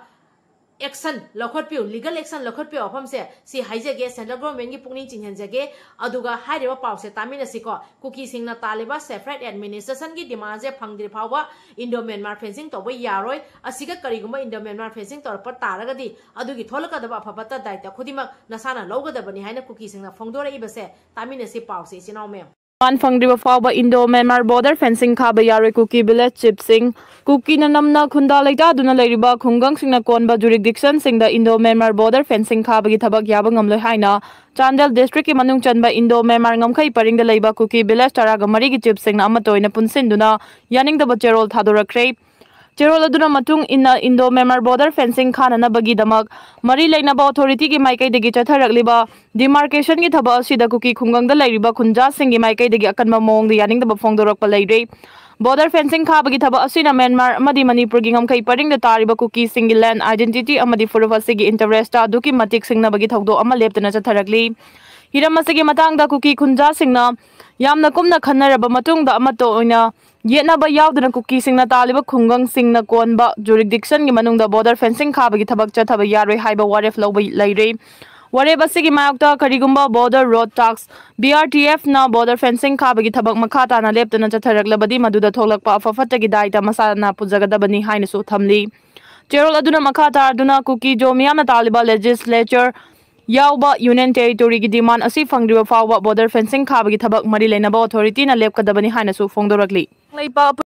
ꯑꯦꯛꯁꯟ ꯂꯧꯈꯠꯄꯤꯌꯨ, ꯂꯤꯒꯜ ꯑꯦꯛꯁꯟ ꯂꯧꯈꯠꯄꯤꯌꯨ꯫ ꯋꯥꯐꯝꯁꯦ ꯁꯤ ꯍꯥꯏꯖꯒꯦ, ꯁꯦꯟꯇ꯭ꯔꯦꯜ ꯒꯣꯚꯔꯟꯃꯦꯟꯒꯤ ꯄꯨꯛꯅꯤꯡ ꯆꯤꯡꯍꯟꯖꯒꯦ꯫ ꯑꯗꯨꯒ ꯍꯥꯏꯔꯤꯕ ꯄꯥꯎꯁꯦ ꯇꯥꯃꯤꯟꯅꯁꯤꯀꯣ꯫ ꯀꯨꯀꯤꯁꯤꯡꯅ ꯇꯥꯜꯂꯤꯕ ꯁꯦꯄꯔꯦꯠ ꯑꯦꯗꯃꯤꯅꯤꯁꯇ꯭ꯔꯦꯁꯟꯒꯤ ꯗꯤꯃꯥꯟꯁꯦ ꯐꯪꯗ꯭ꯔꯤ ꯐꯥꯎꯕ ꯏꯟꯗꯣ ꯃ꯭ꯌꯥꯟꯃꯥꯔ ꯐꯦꯟꯁꯤꯡ ꯇꯧꯕ ꯌꯥꯔꯣꯏ꯫ ꯑꯁꯤꯒ ꯀꯔꯤꯒꯨꯝꯕ ꯏꯟꯗꯣ ꯃ꯭ꯌꯥꯟꯃꯥꯔ ꯐꯦꯟꯁꯤꯡ ꯇꯧꯔꯛꯄ ꯇꯥꯔꯒꯗꯤ ꯑꯗꯨꯒꯤ ꯊꯣꯛꯂꯛꯀꯗꯕ ꯑꯐ ꯐꯠꯇ ꯗꯥꯏꯇ ꯈꯨꯗꯤꯡꯃꯛ ꯅꯁꯥꯅ ꯂꯧꯒꯗꯕꯅꯤ ꯍꯥꯏꯅ ꯀꯨꯀꯤꯁꯤꯡꯅ ꯐꯣꯡꯗꯣꯔꯛꯏꯕꯁꯦ ꯇꯥꯃꯤꯟꯅꯁꯤ ꯄꯥꯎꯁꯦ, ꯏꯆꯤꯟ ꯏꯅꯥꯎ ꯃꯌꯥꯝ꯫ ꯗꯤꯃꯥꯟ ꯐꯪꯗ꯭ꯔꯤꯕ ꯐꯥꯎꯕ ꯏꯟꯗꯣ ꯃ꯭ꯌꯥꯟꯃꯥꯔ ꯕꯣꯔꯗꯔ ꯐꯦꯟꯁꯤꯡ ꯈꯥꯕ ꯌꯥꯔꯣꯏ, ꯀꯨꯀꯤ ꯚꯤꯂꯦꯖ ꯆꯤꯞꯁꯤꯡ꯫ ꯀꯨꯀꯤꯅ ꯅꯝꯅ ꯈꯨꯟꯗꯥ ꯂꯩꯇꯥꯗꯨꯅ ꯂꯩꯔꯤꯕ ꯈꯨꯡꯒꯪꯁꯤꯡꯅ ꯀꯣꯟꯕ ꯖꯨꯔꯤꯗꯤꯛꯁꯟꯁꯤꯡꯗ ꯏꯟꯗꯣ ꯃ꯭ꯌꯥꯟꯃꯥꯔ ꯕꯣꯔꯗꯔ ꯐꯦꯟꯁꯤꯡ ꯈꯥꯕꯒꯤ ꯊꯕꯛ ꯌꯥꯕ ꯉꯝꯂꯣꯏ ꯍꯥꯏꯅ ꯆꯥꯟꯗꯦꯜ ꯗꯤꯁꯇ꯭ꯔꯤꯛꯀꯤ ꯃꯅꯨꯡ ꯆꯟꯕ ꯏꯟꯗꯣ ꯃ꯭ꯌꯥꯟꯃꯥꯔ ꯉꯝꯈꯩ ꯄꯔꯤꯡꯗ ꯂꯩꯕ ꯀꯨꯀꯤ ꯚꯤꯂꯦꯖ ꯇꯔꯥꯒ ꯃꯔꯤꯒꯤ ꯆꯤꯞꯁꯤꯡꯅ ꯑꯃꯠꯇ ꯑꯣꯏꯅ ꯄꯨꯟꯁꯤꯟꯗꯨꯅ ꯌꯥꯅꯤꯡꯗꯕ ꯆꯦꯔꯣꯜ ꯊꯥꯗꯣꯔꯛꯈ꯭ꯔꯦ꯫ ꯆꯦꯔꯣꯜ ꯑꯗꯨꯅ ꯃꯇꯨꯡ ꯏꯟꯅ ꯏꯟꯗꯣ ꯃ꯭ꯌꯥꯟꯃꯥꯔ ꯕꯣꯔꯗꯔ ꯐꯦꯟꯁꯤꯡ ꯈꯥꯅꯅꯕꯒꯤꯗꯃꯛ ꯃꯔꯤ ꯂꯩꯅꯕ ꯑꯣꯊꯣꯔꯤꯇꯤꯒꯤ ꯃꯥꯏꯀꯩꯗꯒꯤ ꯆꯠꯊꯔꯛꯂꯤꯕ ꯗꯤꯃꯥꯔꯀꯦꯁꯟꯒꯤ ꯊꯕꯛ ꯑꯁꯤꯗ ꯀꯨꯀꯤ ꯈꯨꯡꯒꯪꯗ ꯂꯩꯔꯤꯕ ꯈꯨꯟꯖꯥꯁꯤꯡꯒꯤ ꯃꯥꯏꯀꯩꯗꯒꯤ ꯑꯀꯟꯕ ꯃꯑꯣꯡꯗ ꯌꯥꯅꯤꯡꯗꯕ ꯐꯣꯡꯗꯣꯔꯛꯄ ꯂꯩꯔꯦ꯫ ꯕꯣꯔꯗꯔ ꯐꯦꯟꯁꯤꯡ ꯈꯥꯕꯒꯤ ꯊꯕꯛ ꯑꯁꯤꯅ ꯃ꯭ꯌꯥꯟꯃꯥꯔ ꯑꯃꯗꯤ ꯃꯅꯤꯄꯨꯔꯒꯤ ꯉꯝꯈꯩ ꯄꯔꯤꯡꯗ ꯇꯥꯔꯤꯕ ꯀꯨꯀꯤꯁꯤꯡꯒꯤ ꯂꯦꯟ ꯑꯥꯏꯗꯦꯟꯇꯤꯇꯤ ꯑꯃꯗꯤ ꯐꯨꯔꯨꯞ ꯑꯁꯤꯒꯤ ꯏꯟꯇꯔꯦꯁꯇ ꯑꯗꯨꯛꯀꯤ ꯃꯇꯤꯛ ꯁꯤꯡꯅꯕꯒꯤ ꯊꯧꯗꯣꯛ ꯑꯃ ꯂꯦꯞꯇꯅ ꯆꯠꯊꯔꯛꯂꯤ꯫ ꯍꯤꯔꯝ ꯑꯁꯤꯒꯤ ꯃꯇꯥꯡꯗ ꯀꯨꯀꯤ ꯈꯨꯟꯖꯥꯁꯤꯡꯅ ꯌꯥꯝꯅ ꯀꯨꯞꯅ ꯈꯟꯅꯔꯕ ꯃꯇꯨꯡꯗ ꯑꯃꯠꯇ ꯑꯣꯏꯅ ꯌꯦꯠꯅꯕ ꯌꯥꯎꯗꯅ ꯀꯨꯀꯤꯁꯤꯡꯅ ꯇꯥꯜꯂꯤꯕ ꯈꯨꯡꯒꯪꯁꯤꯡꯅ ꯀꯣꯟꯕ ꯖꯨꯔꯤꯗꯤꯛꯁꯟꯒꯤ ꯃꯅꯨꯡꯗ ꯕꯣꯔꯗꯔ ꯐꯦꯟꯁꯤꯡ ꯈꯥꯕꯒꯤ ꯊꯕꯛ ꯆꯠꯊꯕ ꯌꯥꯔꯣꯏ ꯍꯥꯏꯕ ꯋꯥꯔꯦꯞ ꯂꯧꯕ ꯂꯩꯔꯦ꯫ ꯋꯥꯔꯦꯞ ꯑꯁꯤꯒꯤ ꯃꯥꯌꯣꯛꯇ ꯀꯔꯤꯒꯨꯝꯕ ꯕꯣꯔꯗꯔ ꯔꯣꯗ ꯇꯥꯛꯁ, ꯕꯤ ꯑꯥꯔ ꯇꯤ ꯑꯦꯐꯅ ꯕꯣꯔꯗꯔ ꯐꯦꯟꯁꯤꯡ ꯈꯥꯕꯒꯤ ꯊꯕꯛ ꯃꯈꯥ ꯇꯥꯅ ꯂꯦꯞꯇꯅ ꯆꯠꯊꯔꯛꯂꯕꯗꯤ ꯃꯗꯨꯗ ꯊꯣꯛꯂꯛꯄ ꯑꯐ ꯐꯠꯇꯒꯤ ꯗꯥꯏꯇ ꯃꯁꯥꯅ ꯄꯨꯖꯒꯗꯕꯅꯤ ꯍꯥꯏꯅꯁꯨ ꯊꯝꯂꯤ꯫ ꯆꯦꯔꯣꯜ ꯑꯗꯨꯅ ꯃꯈꯥ ꯇꯥꯗꯨꯅ ꯀꯨꯀꯤ ꯖꯣ ꯃꯤꯌꯥꯝꯅ ꯇꯥꯜꯂꯤꯕ ꯂꯦꯖꯤꯁꯂꯦꯆꯔ ꯌꯥꯎꯕ ꯌꯨꯅꯤꯌꯟ ꯇꯦꯔꯤꯇꯣꯔꯤꯒꯤ ꯗꯤꯃꯥꯟ ꯑꯁꯤ ꯐꯪꯗ꯭ꯔꯤꯕ ꯐꯥꯎꯕ ꯕꯣꯔꯗꯔ ꯐꯦꯟꯁꯤꯡ ꯈꯥꯕꯒꯤ ꯊꯕꯛ ꯃꯔꯤ ꯂꯩꯅꯕ ꯑꯣꯊꯣꯔꯤꯇꯤꯅ ꯂꯦꯞꯀꯗꯕꯅꯤ ꯍꯥꯏꯅꯁꯨ ꯐꯣꯡꯗꯣꯔꯛꯂꯤ꯫ ꯂꯩꯕꯥꯛ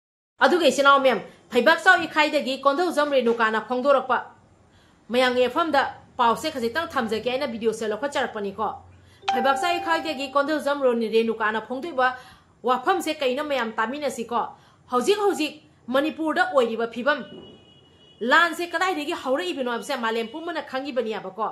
ꯑꯗꯨꯒ ꯏꯆꯤꯟ ꯏꯅꯥꯎ ꯃꯌꯥꯝ, ꯐꯩꯕꯥꯛꯆꯥꯎ ꯏꯈꯥꯏꯗꯒꯤ ꯀꯣꯟꯊꯧꯖꯝ ꯔꯦꯅꯨꯀꯥꯅ ꯐꯣꯡꯗꯣꯔꯛꯄ ꯃꯌꯥꯝꯒꯤ ꯃꯐꯝꯗ ꯄꯥꯎꯁꯦ ꯈꯖꯤꯛꯇꯪ ꯊꯝꯖꯒꯦ ꯍꯥꯏꯅ ꯚꯤꯗꯤꯑꯣꯁꯦ ꯂꯧꯈꯠꯆꯔꯛꯄꯅꯤꯀꯣ꯫ ꯐꯩꯕꯥꯛꯆꯥꯎ ꯏꯈꯥꯏꯗꯒꯤ ꯀꯣꯟꯊꯧꯖꯝ ꯔꯣ-, ꯔꯦꯅꯨꯀꯥꯅ ꯐꯣꯡꯗꯣꯛꯏꯕ ꯋꯥꯐꯝꯁꯦ ꯀꯩꯅꯣ ꯃꯌꯥꯝ ꯇꯥꯃꯤꯟꯅꯁꯤꯀꯣ꯫ ꯍꯧꯖꯤꯛ ꯍꯧꯖꯤꯛ ꯃꯅꯤꯄꯨꯔꯗ ꯑꯣꯏꯔꯤꯕ ꯐꯤꯕꯝ, ꯂꯥꯟꯁꯦ ꯀꯗꯥꯏꯗꯒꯤ ꯍꯧꯔꯛꯏꯕꯅꯣ ꯍꯥꯏꯕꯁꯦ ꯃꯥꯂꯦꯝ ꯄꯨꯝꯕꯅ ꯈꯪꯉꯤꯕꯅꯦꯕꯀꯣ꯫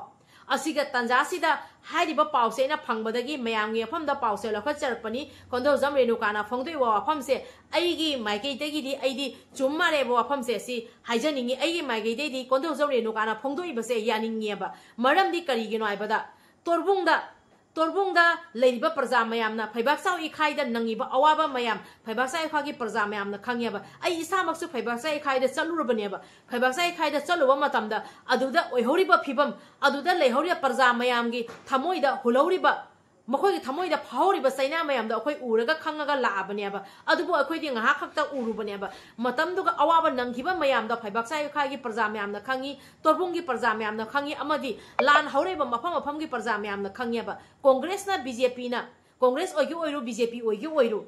ꯑꯁꯤꯒ ꯇꯥꯟꯖꯥꯁꯤꯗ ꯍꯥꯏꯔꯤꯕ ꯄꯥꯎꯁꯦ ꯑꯩꯅ ꯐꯪꯕꯗꯒꯤ ꯃꯌꯥꯝꯒꯤ ꯃꯐꯝꯗ ꯄꯥꯎꯁꯦ ꯂꯧꯈꯠꯆꯔꯛꯄꯅꯤ꯫ ꯀꯣꯟꯊꯧꯖꯝ ꯔꯦꯅꯨꯀꯥꯅ ꯐꯣꯡꯗꯣꯛꯏꯕ ꯋꯥꯐꯝꯁꯦ ꯑꯩꯒꯤ ꯃꯥꯏꯀꯩꯗꯒꯤꯗꯤ ꯑꯩꯗꯤ ꯆꯨꯝ ꯃꯥꯜꯂꯦꯕ ꯋꯥꯐꯝꯁꯦ ꯑꯁꯤ ꯍꯥꯏꯖꯅꯤꯡꯉꯤ꯫ ꯑꯩꯒꯤ ꯃꯥꯏꯀꯩꯗꯒꯤꯗꯤ ꯀꯣꯟꯊꯧꯖꯝ ꯔꯦꯅꯨꯀꯥꯅ ꯐꯣꯡꯗꯣꯛꯏꯕꯁꯦ ꯌꯥꯅꯤꯡꯉꯦꯕ꯫ ꯃꯔꯝꯗꯤ ꯀꯔꯤꯒꯤꯅꯣ ꯍꯥꯏꯕꯗ ꯇꯣꯔꯕꯨꯡꯗ ꯇꯣꯔꯕꯨꯡꯗ ꯂꯩꯔꯤꯕ ꯄ꯭ꯔꯖꯥ ꯃꯌꯥꯝꯅ ꯐꯩꯕꯥꯛꯆꯥꯎ ꯏꯈꯥꯏꯗ ꯅꯪꯉꯤꯕ ꯑꯋꯥꯕ ꯃꯌꯥꯝ ꯐꯩꯕꯥꯛꯆꯥꯎ ꯏꯈꯥꯏꯒꯤ ꯄ꯭ꯔꯖꯥ ꯃꯌꯥꯝꯅ ꯈꯪꯉꯦꯕ꯫ ꯑꯩ ꯏꯁꯥꯃꯛꯁꯨ ꯐꯩꯕꯥꯛꯆꯥꯎ ꯏꯈꯥꯏꯗ ꯆꯠꯂꯨꯔꯕꯅꯦꯕ꯫ ꯐꯩꯕꯥꯛꯆꯥꯎ ꯏꯈꯥꯏꯗ ꯆꯠꯂꯨꯕ ꯃꯇꯝꯗ ꯑꯗꯨꯗ ꯑꯣꯏꯍꯧꯔꯤꯕ ꯐꯤꯕꯝ, ꯑꯗꯨꯗ ꯂꯩꯍꯧꯔꯤꯕ ꯄ꯭ꯔꯖꯥ ꯃꯌꯥꯝꯒꯤ ꯊꯃꯣꯏꯗ ꯍꯨꯜꯍꯧꯔꯤꯕ, ꯃꯈꯣꯏꯒꯤ ꯊꯃꯣꯏꯗ ꯐꯥꯎꯍꯧꯔꯤꯕ ꯆꯩꯅꯥ ꯃꯌꯥꯝꯗꯣ ꯑꯩꯈꯣꯏ ꯎꯔꯒ ꯈꯪꯉꯒ ꯂꯥꯛꯑꯕꯅꯦꯕ꯫ ꯑꯗꯨꯕꯨ ꯑꯩꯈꯣꯏꯗꯤ ꯉꯥꯏꯍꯥꯛ ꯈꯛꯇ ꯎꯔꯨꯕꯅꯦꯕ꯫ ꯃꯇꯝꯗꯨꯒ ꯑꯋꯥꯕ ꯅꯪꯈꯤꯕ ꯃꯌꯥꯝꯗꯣ ꯐꯩꯕꯥꯛꯆꯥꯎ ꯏꯈꯥꯏꯒꯤ ꯄ꯭ꯔꯖꯥ ꯃꯌꯥꯝꯅ ꯈꯪꯉꯤ, ꯇꯣꯔꯕꯨꯡꯒꯤ ꯄ꯭ꯔꯖꯥ ꯃꯌꯥꯝꯅ ꯈꯪꯉꯤ, ꯑꯃꯗꯤ ꯂꯥꯟ ꯍꯧꯔꯛꯏꯕ ꯃꯐꯝ ꯃꯐꯝꯒꯤ ꯄ꯭ꯔꯖꯥ ꯃꯌꯥꯝꯅ ꯈꯪꯉꯦꯕ꯫ ꯀꯣꯡꯒ꯭ꯔꯦꯁꯅ, ꯕꯤ ꯖꯦ ꯄꯤꯅ, ꯀꯣꯡꯒ꯭ꯔꯦꯁ ꯑꯣꯏꯒꯦ ꯑꯣꯏꯔꯨ, ꯕꯤ ꯖꯦ ꯄꯤ ꯑꯣꯏꯒꯦ ꯑꯣꯏꯔꯨ,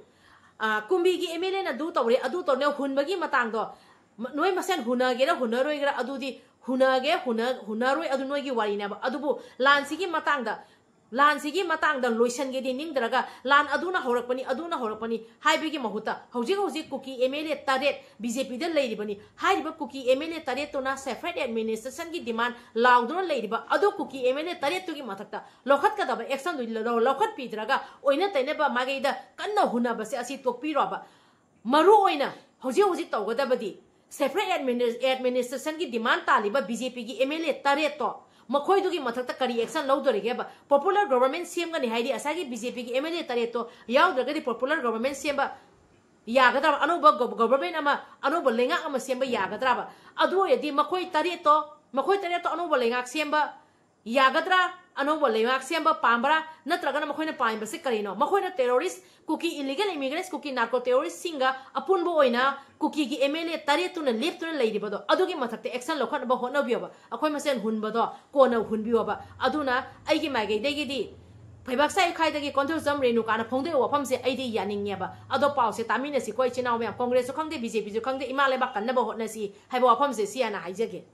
ꯑ, ꯀꯨꯝꯕꯤꯒꯤ ꯑꯦꯝ ꯑꯦꯜ ꯑꯦꯅ ꯑꯗꯨ ꯇꯧꯔꯦ, ꯑꯗꯨ ꯇꯧꯔꯦ, ꯍꯨꯟꯕꯒꯤ ꯃꯇꯥꯡꯗꯣ, ꯃ-, ꯅꯣꯏ ꯃꯁꯦꯟ ꯍꯨꯟꯅꯒꯦꯔꯥ ꯍꯨꯟꯅꯔꯣꯏꯒꯦꯔꯥ ꯑꯗꯨꯗꯤ ꯍꯨꯟꯅꯒꯦ, ꯍꯨꯟꯅ-, ꯍꯨꯟꯅꯔꯣꯏ, ꯑꯗꯨ ꯅꯣꯏꯒꯤ ꯋꯥꯔꯤꯅꯦꯕ꯫ ꯑꯗꯨꯕꯨ ꯂꯥꯟꯁꯤꯒꯤ ꯃꯇꯥꯡꯗ, ꯂꯥꯟꯁꯤꯒꯤ ꯃꯇꯥꯡꯗ ꯂꯣꯏꯁꯟꯒꯦꯗꯤ ꯅꯤꯡꯗ꯭ꯔꯒ ꯂꯥꯟ ꯑꯗꯨꯅ ꯍꯧꯔꯛꯄꯅꯤ, ꯑꯗꯨꯅ ꯍꯧꯔꯛꯄꯅꯤ ꯍꯥꯏꯕꯒꯤ ꯃꯍꯨꯠꯇ ꯍꯧꯖꯤꯛ ꯍꯧꯖꯤꯛ ꯀꯨꯀꯤ ꯑꯦꯝ ꯑꯦꯜ ꯑꯦ ꯇꯔꯦꯠ ꯕꯤ ꯖꯦ ꯄꯤꯗ ꯂꯩꯔꯤꯕꯅꯤ꯫ ꯍꯥꯏꯔꯤꯕ ꯀꯨꯀꯤ ꯑꯦꯝ ꯑꯦꯜ ꯑꯦ ꯇꯔꯦꯠꯇꯨꯅ separate administrationꯒꯤ demand ꯂꯥꯎꯗꯨꯅ ꯂꯩꯔꯤꯕ ꯑꯗꯨ ꯀꯨꯀꯤ ꯑꯦꯝ ꯑꯦꯜ ꯑꯦ ꯇꯔꯦꯠꯇꯨꯒꯤ ꯃꯊꯛꯇ ꯂꯧꯈꯠꯀꯗꯕ actionꯗꯨ ꯂꯧ-, ꯂꯧꯈꯠꯄꯤꯗ꯭ꯔꯒ ꯑꯣꯏꯅ ꯇꯩꯅꯕ ꯃꯥꯏꯀꯩꯗ ꯀꯟꯅ ꯍꯨꯟꯅꯕꯁꯦ ꯑꯁꯤ ꯇꯣꯛꯄꯤꯔꯣꯕ꯫ ꯃꯔꯨ ꯑꯣꯏꯅ ꯍꯧꯖꯤꯛ ꯍꯧꯖꯤꯛ ꯇꯧꯒꯗꯕꯗꯤ separate admini-, administrationꯒꯤ demand ꯇꯥꯜꯂꯤꯕ ꯕꯤ ꯖꯦ ꯄꯤꯒꯤ ꯑꯦꯝ ꯑꯦꯜ ꯑꯦ ꯇꯔꯦꯠꯇꯣ ꯃꯈꯣꯏꯗꯨꯒꯤ ꯃꯊꯛꯇ ꯀꯔꯤ action ꯂꯧꯗꯣꯔꯤꯒꯦꯕ? Popular government ꯁꯦꯝꯒꯅꯤ ꯍꯥꯏꯗꯤ ꯉꯁꯥꯏꯒꯤ BJPꯒꯤ MLA ꯇꯔꯦꯠꯇꯣ ꯌꯥꯎꯗ꯭ꯔꯒꯗꯤ popular government ꯁꯦꯝꯕ ꯌꯥꯒꯗ꯭ꯔꯕ? ꯑꯅꯧꯕ gov-, government ꯑꯃ, ꯑꯅꯧꯕ ꯂꯩꯉꯥꯛ ꯑꯃ ꯁꯦꯝꯕ ꯌꯥꯒꯗ꯭ꯔꯕ? ꯑꯗꯨ ꯑꯣꯏꯔꯗꯤ ꯃꯈꯣꯏ ꯇꯔꯦꯠꯇꯣ, ꯃꯈꯣꯏ ꯇꯔꯦꯠꯇꯣ ꯑꯅꯧꯕ ꯂꯩꯉꯥꯛ ꯁꯦꯝꯕ ꯌꯥꯒꯗ꯭ꯔꯥ? ꯑꯅꯧꯕ ꯂꯩꯉꯥꯛ ꯁꯦꯝꯕ ꯄꯥꯝꯕ꯭ꯔꯥ? ꯅꯠꯇ꯭ꯔꯒꯅ ꯃꯈꯣꯏꯅ ꯄꯥꯝꯕꯁꯤ ꯀꯔꯤꯅꯣ? ꯃꯈꯣꯏꯅ terrorist, ꯀꯨꯀꯤ illegal immigrants, ꯀꯨꯀꯤ narco terroristꯁꯤꯡꯒ ꯑꯄꯨꯟꯕ ꯑꯣꯏꯅ ꯀꯨꯀꯤꯒꯤ MLA ꯇꯔꯦꯠꯇꯨꯅ ꯂꯦꯞꯇꯨꯅ ꯂꯩꯔꯤꯕꯗꯣ, ꯑꯗꯨꯒꯤ ꯃꯊꯛꯇ action ꯂꯧꯈꯠꯅꯕ ꯍꯣꯠꯅꯕꯤꯌꯣꯕ꯫ ꯑꯩꯈꯣꯏ ꯃꯁꯦꯟ ꯍꯨꯟꯕꯗꯣ ꯀꯣꯟꯅ ꯍꯨꯟꯕꯤꯌꯣꯕ꯫ ꯑꯗꯨꯅ ꯑꯩꯒꯤ ꯃꯥꯏꯀꯩꯗꯒꯤꯗꯤ ꯐꯩꯕꯥꯛ ꯁꯥꯏꯈꯥꯏꯗꯒꯤ ꯀꯣꯟꯊꯧꯖꯝ ꯔꯦꯅꯨꯀꯥꯅ ꯐꯣꯡꯗꯣꯛꯏꯕ ꯋꯥꯐꯝꯁꯦ ꯑꯩꯗꯤ ꯌꯥꯅꯤꯡꯉꯦꯕ꯫ ꯑꯗꯣ ꯄꯥꯎꯁꯦ ꯇꯥꯃꯤꯟꯅꯁꯤꯀꯣ, ꯏꯆꯤꯟ ꯏꯅꯥꯎ ꯃꯌꯥꯝ, ꯀꯣꯡꯒ꯭ꯔꯦꯁꯁꯨ ꯈꯪꯗꯦ, BJPꯁꯨ ꯈꯪꯗꯦ, ꯏꯃꯥ ꯂꯩꯕꯥꯛ ꯀꯟꯅꯕ ꯍꯣꯠꯅꯁꯤ ꯍꯥꯏꯕ ꯋꯥꯐꯝꯁꯦ ꯁꯤ ꯍꯥꯟꯅ ꯍꯥꯏꯖꯒꯦ꯫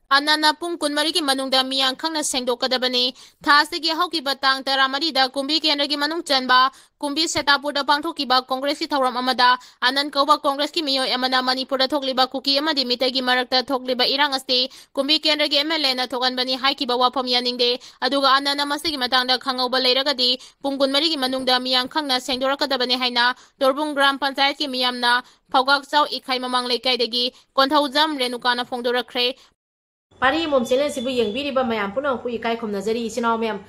ꯑꯅꯟꯅ ꯄꯨꯡ ꯀꯨꯟꯃꯔꯤꯒꯤ ꯃꯅꯨꯡꯗ ꯃꯤꯌꯥꯡ ꯈꯪꯅ ꯁꯦꯡꯗꯣꯛꯀꯗꯕꯅꯤ꯫ ꯊꯥ ꯑꯁꯤꯒꯤ ꯍꯧꯈꯤꯕ ꯇꯥꯡ ꯇꯔꯥꯃꯔꯤꯗ ꯀꯨꯝꯕꯤ ꯀꯦꯟꯗ꯭ꯔꯒꯤ ꯃꯅꯨꯡ ꯆꯟꯕ ꯀꯨꯝꯕꯤ ꯁꯦꯇꯥꯄꯨꯔꯗ ꯄꯥꯡꯊꯣꯛꯈꯤꯕ ꯀꯣꯡꯒ꯭ꯔꯦꯁꯀꯤ ꯊꯧꯔꯝ ꯑꯃꯗ ꯑꯅꯟ ꯀꯧꯕ ꯀꯣꯡꯒ꯭ꯔꯦꯁꯀꯤ ꯃꯤꯑꯣꯏ ꯑꯃꯅ ꯃꯅꯤꯄꯨꯔꯗ ꯊꯣꯛꯂꯤꯕ ꯀꯨꯀꯤ ꯑꯃꯗꯤ ꯃꯤꯇꯩꯒꯤ ꯃꯔꯛꯇ ꯊꯣꯛꯂꯤꯕ ꯏꯔꯥꯡ ꯑꯁꯤ ꯀꯨꯝꯕꯤ ꯀꯦꯟꯗ꯭ꯔꯒꯤ MLAꯅ ꯊꯣꯛꯍꯟꯕꯅꯤ ꯍꯥꯏꯈꯤꯕ ꯋꯥꯐꯝ ꯌꯥꯅꯤꯡꯗꯦ꯫ ꯑꯗꯨꯒ ꯑꯅꯟꯅ ꯃꯁꯤꯒꯤ ꯃꯇꯥꯡꯗ ꯈꯪꯍꯧꯕ ꯂꯩꯔꯒꯗꯤ ꯄꯨꯡ ꯀꯨꯟꯃꯔꯤꯒꯤ ꯃꯅꯨꯡꯗ ꯃꯤꯌꯥꯡ ꯈꯪꯅ ꯁꯦꯡꯗꯣꯔꯛꯀꯗꯕꯅꯤ ꯍꯥꯏꯅ ꯇꯣꯔꯕꯨꯡ ꯒ꯭ꯔꯥꯝ ꯄꯟꯆꯥꯌꯠꯀꯤ ꯃꯤꯌꯥꯝꯅ ꯐꯧꯒꯥꯛꯆꯥꯎ ꯏꯈꯥꯏ ꯃꯃꯥꯡ ꯂꯩꯀꯥꯏꯗꯒꯤ ꯀꯣꯟꯊꯧꯖꯝ ꯔꯦꯅꯨꯀꯥꯅ ꯐꯣꯡꯗꯣꯔꯛꯈ꯭ꯔꯦ꯫ ꯄꯥꯔꯤ ꯑꯃꯣꯝ ꯆꯦꯅꯦꯜꯁꯤꯕꯨ ꯌꯦꯡꯕꯤꯔꯤꯕ ꯃꯌꯥꯝ ꯄꯨꯝꯅꯃꯛꯄꯨ ꯏꯀꯥꯏ ꯈꯨꯝꯅꯖꯔꯤ, ꯏꯆꯤꯟ ꯏꯅꯥꯎ ꯃꯌꯥꯝ꯫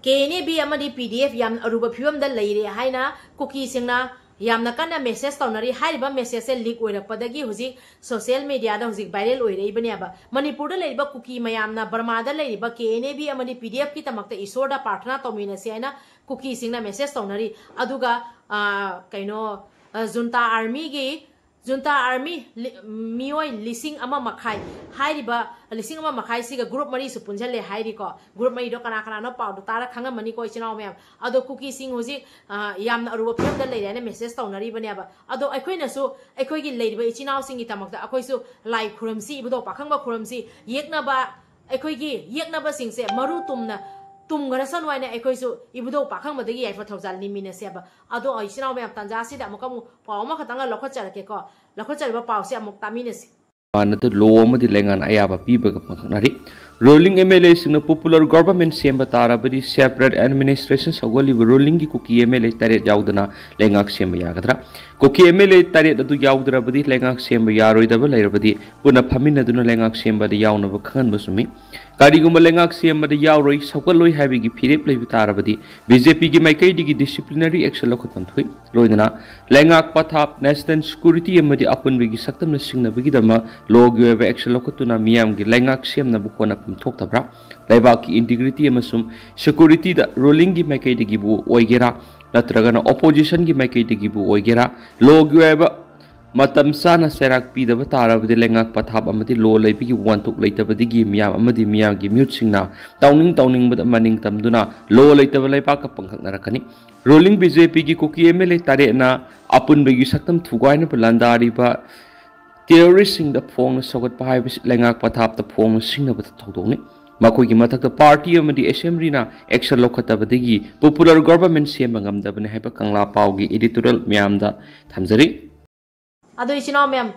KNA-B ꯑꯃꯗꯤ PDF ꯌꯥꯝ ꯑꯔꯨꯕ ꯐꯤꯕꯝꯗ ꯂꯩꯔꯦ ꯍꯥꯏꯅ ꯀꯨꯀꯤꯁꯤꯡꯅ ꯌꯥꯝꯅ ꯀꯟꯅ message ꯇꯧꯅꯔꯤ꯫ ꯍꯥꯏꯔꯤꯕ messageꯁꯦ leak ꯑꯣꯏꯔꯛꯄꯗꯒꯤ ꯍꯧꯖꯤꯛ social mediaꯗ ꯍꯧꯖꯤꯛ viral ꯑꯣꯏꯔꯛꯏꯕꯅꯦꯕ꯫ ꯃꯅꯤꯄꯨꯔꯗ ꯂꯩꯔꯤꯕ ꯀꯨꯀꯤ ꯃꯌꯥꯝꯅ, ꯕꯔꯃꯥꯗ ꯂꯩꯔꯤꯕ KNA-B ꯑꯃꯗꯤ PDFꯀꯤꯗꯃꯛꯇ ꯏꯁꯣꯔꯗ ꯄ꯭ꯔꯥꯔꯊꯅꯥ ꯇꯧꯃꯤꯟꯅꯁꯤ ꯍꯥꯏꯅ ꯀꯨꯀꯤꯁꯤꯡꯅ message ꯇꯧꯅꯔꯤ꯫ ꯑꯗꯨꯒ, ꯑ, ꯀꯩꯅꯣ, ꯑ, ꯖꯨꯟꯇꯥ ꯑꯥꯔꯃꯤꯒꯤ ꯖꯨꯟꯇꯥ ꯑꯥꯔꯃꯤ ꯂꯤ-, ꯃꯤꯑꯣꯏ ꯂꯤꯁꯤꯡ ꯑꯃ ꯃꯈꯥꯏ, ꯍꯥꯏꯔꯤꯕ ꯂꯤꯁꯤꯡ ꯑꯃ ꯃꯈꯥꯏꯁꯤꯒ group ꯃꯔꯤꯁꯨ ꯄꯨꯟꯁꯤꯜꯂꯦ ꯍꯥꯏꯔꯤꯀꯣ꯫ Group ꯃꯔꯤꯗꯣ ꯀꯅꯥ ꯀꯅꯥꯅꯣ ꯄꯥꯎꯗꯣ ꯇꯥꯔ ꯈꯪꯉꯝꯃꯅꯤꯀꯣ, ꯏꯆꯤꯟ ꯏꯅꯥꯎ ꯃꯌꯥꯝ꯫ ꯑꯗꯣ ꯀꯨꯀꯤꯁꯤꯡ ꯍꯧꯖꯤꯛ, ꯑ, ꯌꯥꯝꯅ ꯑꯔꯨꯕ ꯐꯤꯕꯝꯗ ꯂꯩꯔꯦ ꯍꯥꯏꯅ message ꯇꯧꯅꯔꯤꯕꯅꯦꯕ꯫ ꯑꯗꯣ ꯑꯩꯈꯣꯏꯅꯁꯨ ꯑꯩꯈꯣꯏꯒꯤ ꯂꯩꯔꯤꯕ ꯏꯆꯤꯟ ꯏꯅꯥꯎꯁꯤꯡꯒꯤꯗꯃꯛꯇ ꯑꯩꯈꯣꯏꯁꯨ ꯂꯥꯏ ꯈꯨꯔꯨꯝꯁꯤ, ꯏꯕꯨꯙꯧ ꯄꯥꯈꯪꯕ ꯈꯨꯔꯨꯝꯁꯤ, ꯌꯦꯛꯅꯕ, ꯑꯩꯈꯣꯏꯒꯤ ꯌꯦꯛꯅꯕꯁꯤꯡꯁꯦ ꯃꯔꯨ ꯇꯨꯝꯅ ꯇꯨꯝꯈ꯭ꯔꯁꯅꯨ ꯍꯥꯏꯅ ꯑꯩꯈꯣꯏꯁꯨ ꯏꯕꯨꯙꯧ ꯄꯥꯈꯪꯕꯗꯒꯤ ꯌꯥꯏꯐ ꯊꯧꯖꯥꯜ ꯅꯤꯃꯤꯟꯅꯁꯦꯕ꯫ ꯑꯗꯣ ꯏꯆꯤꯟ ꯏꯅꯥꯎ ꯃꯌꯥꯝ, ꯇꯥꯟꯖꯥ ꯑꯁꯤꯗ ꯑꯃꯨꯛꯀ ꯑꯃꯨꯛ ꯄꯥꯎ ꯑꯃꯈꯛꯇꯪꯒ ꯂꯧꯈꯠꯆꯔꯛꯀꯦꯀꯣ꯫ ꯂꯧꯈꯠꯆꯔꯤꯕ ꯄꯥꯎꯁꯦ ꯑꯃꯨꯛ ꯇꯥꯃꯤꯟꯅꯁꯤ꯫ ꯃꯥꯟꯅꯗ ꯂꯣ ꯑꯃꯗꯤ ꯂꯩꯉꯥꯛꯅ ꯑꯌꯥꯕ ꯄꯤꯕꯒ ꯄꯥꯡꯊꯣꯛꯅꯔꯤ꯫ Ruling MLAꯁꯤꯡꯅ popular government ꯁꯦꯝꯕ ꯇꯥꯔꯕꯗꯤ separate administration ꯁꯧꯒꯠꯂꯤꯕ rulingꯒꯤ ꯀꯨꯀꯤ MLA ꯇꯔꯦꯠ ꯌꯥꯎꯗꯅ ꯂꯩꯉꯥꯛ ꯁꯦꯝꯕ ꯌꯥꯒꯗ꯭ꯔꯥ? ꯀꯨꯀꯤ MLA ꯇꯔꯦꯠ ꯑꯗꯨ ꯌꯥꯎꯗ꯭ꯔꯕꯗꯤ ꯂꯩꯉꯥꯛ ꯁꯦꯝꯕ ꯌꯥꯔꯣꯏꯗꯕ ꯂꯩꯔꯕꯗꯤ ꯄꯨꯟꯅ ꯐꯝꯃꯤꯟꯅꯗꯨꯅ ꯂꯩꯉꯥꯛ ꯁꯦꯝꯕꯗ ꯌꯥꯎꯅꯕ ꯈꯪꯍꯟꯕ ꯆꯨꯝꯃꯤ꯫ ꯀꯔꯤꯒꯨꯝꯕ ꯂꯩꯉꯥꯛ ꯁꯦꯝꯕꯗ ꯌꯥꯎꯔꯣꯏ, ꯁꯧꯒꯠꯂꯣꯏ ꯍꯥꯏꯕꯒꯤ ꯐꯤꯔꯦꯞ ꯂꯩꯕ ꯇꯥꯔꯕꯗꯤ ꯕꯤ ꯖꯦ ꯄꯤꯒꯤ ꯃꯥꯏꯀꯩꯗꯒꯤ disciplinary action ꯂꯧꯈꯠꯐꯝ ꯊꯣꯛꯏ꯫ ꯂꯣꯏꯅꯅ ꯂꯩꯉꯥꯛ ꯄꯊꯥꯞ, national security ꯑꯃꯗꯤ ꯑꯄꯨꯟꯕꯒꯤ ꯁꯛꯇꯝꯅ ꯁꯤꯡꯅꯕꯒꯤꯗꯃꯛ lawꯒꯤ ꯑꯣꯏꯕ action ꯂꯧꯈꯠꯇꯨꯅ ꯃꯤꯌꯥꯝꯒꯤ ꯂꯩꯉꯥꯛ ꯁꯦꯝꯅꯕ ꯍꯣꯠꯅꯐꯝ ꯊꯣꯛꯇꯕ꯭ꯔꯥ? ꯂꯩꯕꯥꯛꯀꯤ integrity ꯑꯃꯁꯨꯡ securityꯗ rulingꯒꯤ ꯃꯥꯏꯀꯩꯗꯒꯤꯕꯨ ꯑꯣꯏꯒꯦꯔꯥ, ꯅꯠꯇ꯭ꯔꯒꯅ oppositionꯒꯤ ꯃꯥꯏꯀꯩꯗꯒꯤꯕꯨ ꯑꯣꯏꯒꯦꯔꯥ, lawꯒꯤ ꯑꯣꯏꯕ ꯃꯇꯝ ꯆꯥꯅ ꯆꯩꯔꯥꯛ ꯄꯤꯗꯕ ꯇꯥꯔꯕꯗꯤ ꯂꯩꯉꯥꯛ ꯄꯊꯥꯞ ꯑꯃꯗꯤ law ꯂꯩꯕꯒꯤ ꯋꯥꯟꯊꯣꯛ ꯂꯩꯇꯕꯗꯒꯤ ꯃꯤꯌꯥꯝ ꯑꯃꯗꯤ ꯃꯤꯌꯥꯝꯒꯤ ꯃꯤꯍꯨꯠꯁꯤꯡꯅ ꯇꯧꯅꯤꯡ ꯇꯧꯅꯤꯡꯕꯗ ꯃꯅꯤꯡ ꯇꯝꯗꯨꯅ law ꯂꯩꯇꯕ ꯂꯩꯕꯥꯛꯀ ꯄꯪꯈꯛꯅꯔꯛꯀꯅꯤ꯫ Ruling ꯕꯤ ꯖꯦ ꯄꯤꯒꯤ ꯀꯨꯀꯤ ꯑꯦꯝ ꯑꯦꯜ ꯑꯦ ꯇꯔꯦꯠꯅ ꯑꯄꯨꯟꯕꯒꯤ ꯁꯛꯇꯝ ꯊꯨꯒꯥꯏꯅꯕ ꯂꯥꯟꯗꯥꯔꯤꯕ terroristꯁꯤꯡꯗ ꯐꯣꯡꯅ ꯁꯧꯒꯠꯄ ꯍꯥꯏꯕꯁꯤ ꯂꯩꯉꯥꯛ ꯄꯊꯥꯞꯇ ꯐꯣꯡꯅ ꯁꯤꯡꯅꯕ ꯊꯧꯗꯣꯛꯅꯤ꯫ ꯃꯈꯣꯏꯒꯤ ꯃꯊꯛꯇ party ꯑꯃꯗꯤ assemblyꯅ action ꯂꯧꯈꯠꯇꯕꯗꯒꯤ popular government ꯁꯦꯝꯕ ꯉꯝꯗꯕꯅꯤ ꯍꯥꯏꯕ ꯀꯪꯂꯥ ꯄꯥꯎꯒꯤ editorial ꯃꯌꯥꯝꯗ ꯊꯝꯖꯔꯤ꯫ ꯑꯗꯣ ꯏꯆꯤꯟ ꯏꯅꯥꯎ ꯃꯌꯥꯝ,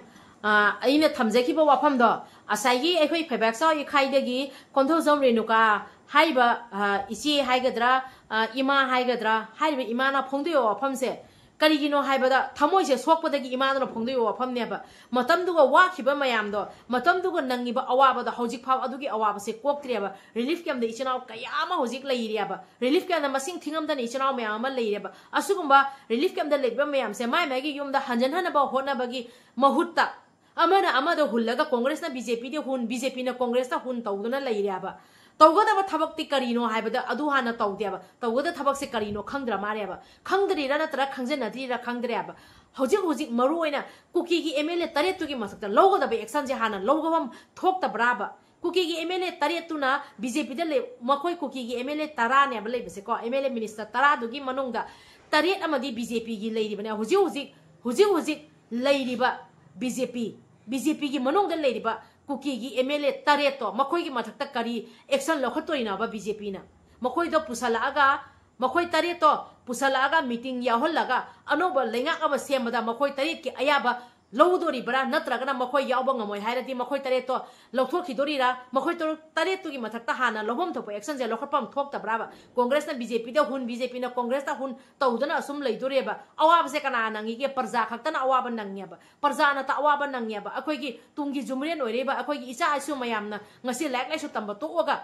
ꯑ, ꯑꯩꯅ ꯊꯝꯖꯈꯤꯕ ꯋꯥꯐꯝꯗꯣ, ꯉꯁꯥꯏꯒꯤ ꯑꯩꯈꯣꯏ ꯐꯩꯕꯥꯛꯆꯥꯎ ꯏꯈꯥꯏꯗꯒꯤ ꯀꯣꯟꯊꯧꯖꯝ ꯔꯦꯅꯨꯀꯥ ꯍꯥꯏꯔꯤꯕ, ꯑ, ꯏꯆꯦ ꯍꯥꯏꯒꯗ꯭ꯔꯥ, ꯑ, ꯏꯃꯥ ꯍꯥꯏꯒꯗ꯭ꯔꯥ, ꯍꯥꯏꯔꯤꯕ ꯏꯃꯥꯅ ꯐꯣꯡꯗꯣꯛꯏꯕ ꯋꯥꯐꯝꯁꯦ ꯀꯔꯤꯒꯤꯅꯣ ꯍꯥꯏꯕꯗ, ꯊꯃꯣꯏꯁꯦ ꯁꯣꯛꯄꯗꯒꯤ ꯏꯃꯥꯗꯨꯅ ꯐꯣꯡꯗꯣꯛꯏꯕ ꯋꯥꯐꯝꯅꯦꯕ꯫ ꯃꯇꯝꯗꯨꯒ ꯋꯥꯈꯤꯕ ꯃꯌꯥꯝꯗꯣ, ꯃꯇꯝꯗꯨꯒ ꯅꯪꯉꯤꯕ ꯑꯋꯥꯕꯗꯣ ꯍꯧꯖꯤꯛ ꯐꯥꯎ ꯑꯗꯨꯒꯤ ꯑꯋꯥꯕꯁꯦ ꯀꯣꯛꯇ꯭ꯔꯦꯕ꯫ ꯔꯤꯂꯤꯐ ꯀꯦꯝꯞꯇ ꯏꯆꯤꯟ ꯏꯅꯥꯎ ꯀꯌꯥ ꯑꯃ ꯍꯧꯖꯤꯛ ꯂꯩꯔꯤꯑꯕ꯫ ꯔꯤꯂꯤꯐ ꯀꯦꯝꯞꯇ ꯃꯁꯤꯡ ꯊꯤꯉꯝꯗꯅ ꯏꯆꯤꯟ ꯏꯅꯥꯎ ꯃꯌꯥꯝ ꯑꯃ ꯂꯩꯔꯦꯕ꯫ ꯑꯁꯤꯒꯨꯝꯕ ꯔꯤꯂꯤꯐ ꯀꯦꯝꯞꯇ ꯂꯩꯕ ꯃꯌꯥꯝꯁꯦ ꯃꯥꯏ ꯃꯥꯏꯒꯤ ꯌꯨꯝꯗ ꯍꯟꯖꯟꯍꯟꯅꯕ ꯍꯣꯠꯅꯕꯒꯤ ꯃꯍꯨꯠꯇ, ꯑꯃꯅ ꯑꯃꯗ ꯍꯨꯜꯂꯒ ꯀꯣꯡꯒ꯭ꯔꯦꯁꯅ ꯕꯤ ꯖꯦ ꯄꯤꯗ ꯍꯨꯟ, ꯕꯤ ꯖꯦ ꯄꯤꯅ ꯀꯣꯡꯒ꯭ꯔꯦꯁꯇ ꯍꯨꯟ ꯇꯧꯗꯨꯅ ꯂꯩꯔꯦꯕ꯫ ꯇꯧꯒꯗꯕ ꯊꯕꯛꯇꯤ ꯀꯔꯤꯅꯣ ꯍꯥꯏꯕꯗ ꯑꯗꯨ ꯍꯥꯟꯅ ꯇꯧꯗꯦꯕ꯫ ꯇꯧꯒꯗꯕ ꯊꯕꯛꯁꯦ ꯀꯔꯤꯅꯣ ꯈꯪꯗ꯭ꯔ ꯃꯥꯜꯂꯦꯕ꯫ ꯈꯪꯗ꯭ꯔꯤꯔꯥ ꯅꯠꯇ꯭ꯔ ꯈꯪꯖꯟꯅꯗ꯭ꯔꯤꯔꯥ ꯈꯪꯗ꯭ꯔꯦꯕ꯫ ꯍꯧꯖꯤꯛ ꯍꯧꯖꯤꯛ ꯃꯔꯨ ꯑꯣꯏꯅ ꯀꯨꯀꯤꯒꯤ ꯑꯦꯝ ꯑꯦꯜ ꯑꯦ ꯇꯔꯦꯠꯇꯨꯒꯤ ꯃꯊꯛꯇ ꯂꯧꯒꯗꯕ ꯑꯦꯛꯁꯟꯁꯦ ꯍꯥꯟꯅ ꯂꯧꯒꯐꯝ ꯊꯣꯛꯇꯕ꯭ꯔꯥꯕ? ꯀꯨꯀꯤꯒꯤ ꯑꯦꯝ ꯑꯦꯜ ꯑꯦ ꯇꯔꯦꯠꯇꯨꯅ ꯕꯤ ꯖꯦ ꯄꯤꯗ ꯂꯩ, ꯃꯈꯣꯏ ꯀꯨꯀꯤꯒꯤ ꯑꯦꯝ ꯑꯦꯜ ꯑꯦ ꯇꯔꯥꯅꯦꯕ ꯂꯩꯕꯁꯦꯀꯣ, ꯑꯦꯝ ꯑꯦꯜ ꯑꯦ ꯃꯤꯅꯤꯁꯇꯔ ꯇꯔꯥꯗꯨꯒꯤ ꯃꯅꯨꯡꯗ ꯇꯔꯦꯠ ꯑꯃꯗꯤ ꯕꯤ ꯖꯦ ꯄꯤꯒꯤ ꯂꯩꯔꯤꯕꯅꯦ꯫ ꯍꯧꯖꯤꯛ ꯍꯧꯖꯤꯛ, ꯍꯧꯖꯤꯛ ꯍꯧꯖꯤꯛ ꯂꯩꯔꯤꯕ ꯕꯤ ꯖꯦ ꯄꯤ, ꯕꯤ ꯖꯦ ꯄꯤꯒꯤ ꯃꯅꯨꯡꯗ ꯂꯩꯔꯤꯕ ꯀꯨꯀꯤꯒꯤ ꯑꯦꯝ ꯑꯦꯜ ꯑꯦ ꯇꯔꯦꯠꯇꯣ, ꯃꯈꯣꯏꯒꯤ ꯃꯊꯛꯇ ꯀꯔꯤ ꯑꯦꯛꯁꯟ ꯂꯧꯈꯠꯇꯣꯏꯅꯣꯕ ꯕꯤ ꯖꯦ ꯄꯤꯅ? ꯃꯈꯣꯏꯗꯣ ꯄꯨꯁꯜꯂꯛꯑꯒ, ꯃꯈꯣꯏ ꯇꯔꯦꯠꯇꯣ ꯄꯨꯁꯜꯂꯛꯑꯒ ꯃꯤꯇꯤꯡ ꯌꯥꯎꯍꯜꯂꯒ ꯑꯅꯧꯕ ꯂꯩꯉꯥꯛ ꯑꯃ ꯁꯦꯝꯕꯗ ꯃꯈꯣꯏ ꯇꯔꯦꯠꯀꯤ ꯑꯌꯥꯕ ꯂꯧꯗꯣꯔꯤꯕ꯭ꯔꯥ? ꯅꯠꯇ꯭ꯔꯒꯅ ꯃꯈꯣꯏ ꯌꯥꯎꯕ ꯉꯝꯃꯣꯏ ꯍꯥꯏꯔꯗꯤ ꯃꯈꯣꯏ ꯇꯔꯦꯠꯇꯣ ꯂꯧꯊꯣꯛꯈꯤꯗꯣꯔꯤꯔꯥ? ꯃꯈꯣꯏ ꯇꯔꯨꯛ ꯇꯔꯦꯠꯇꯨꯒꯤ ꯃꯊꯛꯇ ꯍꯥꯟꯅ ꯂꯧꯐꯝ ꯊꯣꯛꯄ actionꯁꯦ ꯂꯧꯈꯠꯐꯝ ꯊꯣꯛꯇꯕ꯭ꯔꯥꯕ? ꯀꯣꯡꯒ꯭ꯔꯦꯁꯅ BJPꯗ ꯍꯨꯟ, BJPꯅ ꯀꯣꯡꯒ꯭ꯔꯦꯁꯇ ꯍꯨꯟ ꯇꯧꯗꯅ ꯑꯁꯨꯝ ꯂꯩꯗꯣꯔꯤꯕ? ꯑꯋꯥꯕꯁꯦ ꯀꯅꯥ ꯅꯪꯉꯤꯒꯦ? ꯄ꯭ꯔꯖꯥ ꯈꯛꯇꯅ ꯑꯋꯥꯕ ꯅꯪꯉꯦꯕ꯫ ꯄ꯭ꯔꯖꯥꯅꯇ ꯑꯋꯥꯕ ꯅꯪꯉꯦꯕ꯫ ꯑꯩꯈꯣꯏꯒꯤ ꯇꯨꯡꯒꯤ ꯖꯨꯃꯤꯔꯦꯟ ꯑꯣꯏꯔꯤꯕ ꯑꯩꯈꯣꯏꯒꯤ ꯏꯆꯥ ꯏꯁꯨ ꯃꯌꯥꯝꯅ ꯉꯁꯤ ꯂꯥꯏꯔꯤꯛ ꯂꯥꯏꯁꯨ ꯇꯝꯕ ꯇꯣꯛꯑꯒ,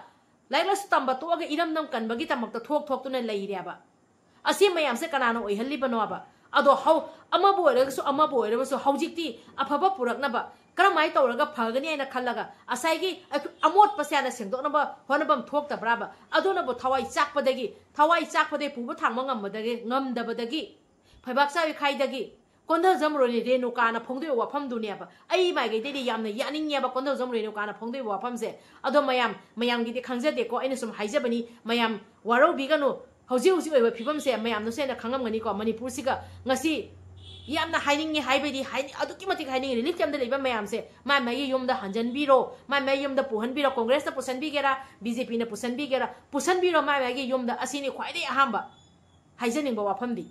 ꯂꯥꯏꯔꯤꯛ ꯂꯥꯏꯁꯨ ꯇꯝꯕ ꯇꯣꯛꯑꯒ ꯏꯔꯝꯗꯝ ꯀꯟꯕꯒꯤ ꯗꯃꯛꯇ ꯊꯣꯛ ꯊꯣꯛꯇꯨꯅ ꯂꯩꯔꯦꯕ꯫ ꯑꯁꯤ ꯃꯌꯥꯝꯁꯦ ꯀꯅꯥꯅ ꯑꯣꯏꯍꯜꯂꯤꯕꯅꯣꯕ? ꯑꯗꯣ ꯍꯧ-, ꯑꯃꯕꯨ ꯑꯣꯏꯔꯒꯁꯨ, ꯑꯃꯕꯨ ꯑꯣꯏꯔꯕꯁꯨ ꯍꯧꯖꯤꯛꯇꯤ ꯑꯐꯕ ꯄꯨꯔꯛꯅꯕ ꯀꯔꯝꯍꯥꯏꯅ ꯇꯧꯔꯒ ꯐꯒꯅꯤ ꯍꯥꯏꯅ ꯈꯜꯂꯒ ꯉꯁꯥꯏꯒꯤ ꯑꯩꯈꯣꯏ ꯑꯃꯣꯠꯄꯁꯦ ꯍꯥꯟꯅ ꯁꯦꯡꯗꯣꯛꯅꯕ ꯍꯣꯠꯅꯐꯝ ꯊꯣꯛꯇꯕ꯭ꯔꯥꯕ? ꯑꯗꯨꯅꯕꯨ ꯊꯋꯥꯏ ꯆꯥꯛꯄꯗꯒꯤ, ꯊꯋꯥꯏ ꯆꯥꯛꯄꯗꯒꯤ ꯄꯨꯕ ꯊꯥꯡꯕ ꯉꯝꯕꯗꯒꯤ, ꯉꯝꯗꯕꯗꯒꯤ, ꯐꯩꯕꯥꯛ ꯆꯥꯕꯤ ꯈꯥꯏꯗꯒꯤ ꯀꯣꯟꯊꯧꯖꯝ ꯔꯣꯅꯤ ꯔꯦꯅꯨꯀꯥꯅ ꯐꯣꯡꯗꯣꯛꯏꯕ ꯋꯥꯐꯝꯗꯨꯅꯦꯕ꯫ ꯑꯩ ꯃꯥꯏꯀꯩꯗꯩꯗꯤ ꯌꯥꯝꯅ ꯌꯥꯅꯤꯡꯉꯦꯕ ꯀꯣꯟꯊꯧꯖꯝ ꯔꯦꯅꯨꯀꯥꯅ ꯐꯣꯡꯗꯣꯛꯏꯕ ꯋꯥꯐꯝꯁꯦ꯫ ꯑꯗꯣ ꯃꯌꯥꯝ, ꯃꯌꯥꯝꯒꯤꯗꯤ ꯈꯪꯖꯗꯦꯀꯣ, ꯑꯩꯅ ꯁꯨꯝ ꯍꯥꯏꯖꯕꯅꯤ, ꯃꯌꯥꯝ ꯋꯥꯔꯧꯕꯤꯒꯅꯨ꯫ ꯍꯧꯖꯤꯛ ꯍꯧꯖꯤꯛ ꯑꯣꯏꯕ ꯐꯤꯕꯝꯁꯦ ꯃꯌꯥꯝꯅꯁꯨ ꯍꯦꯟꯅ ꯈꯪꯉꯝꯒꯅꯤꯀꯣ꯫ ꯃꯅꯤꯄꯨꯔꯁꯤꯒ ꯉꯁꯤ ꯌꯥꯝꯅ ꯍꯥꯏꯅꯤꯡꯉꯤ ꯍꯥꯏꯕꯩꯗꯤ ꯍꯥꯏꯅꯤꯡ-, ꯑꯗꯨꯛꯀꯤ ꯃꯇꯤꯛ ꯍꯥꯏꯅꯤꯡꯉꯤ꯫ ꯔꯤꯂꯤꯐ ꯀꯦꯝꯞꯇ ꯂꯩꯕ ꯃꯌꯥꯝꯁꯦ ꯃꯥꯏ ꯃꯥꯏꯒꯤ ꯌꯨꯝꯗ ꯍꯟꯖꯟꯕꯤꯔꯣ, ꯃꯥꯏ ꯃꯥꯏ ꯌꯨꯝꯗ ꯄꯨꯍꯟꯕꯤꯔꯣ, ꯀꯣꯡꯒ꯭ꯔꯦꯁꯅ ꯄꯨꯁꯟꯕꯤꯒꯦꯔꯥ, BJPꯅ ꯄꯨꯁꯟꯕꯤꯒꯦꯔꯥ, ꯄꯨꯁꯟꯕꯤꯔꯣ ꯃꯥꯏ ꯃꯥꯏꯒꯤ ꯌꯨꯝꯗ꯫ ꯑꯁꯤꯅꯤ ꯈ꯭ꯋꯥꯏꯗꯒꯤ ꯑꯍꯥꯟꯕ ꯍꯥꯏꯖꯅꯤꯡꯕ ꯋꯥꯐꯝꯗꯤ꯫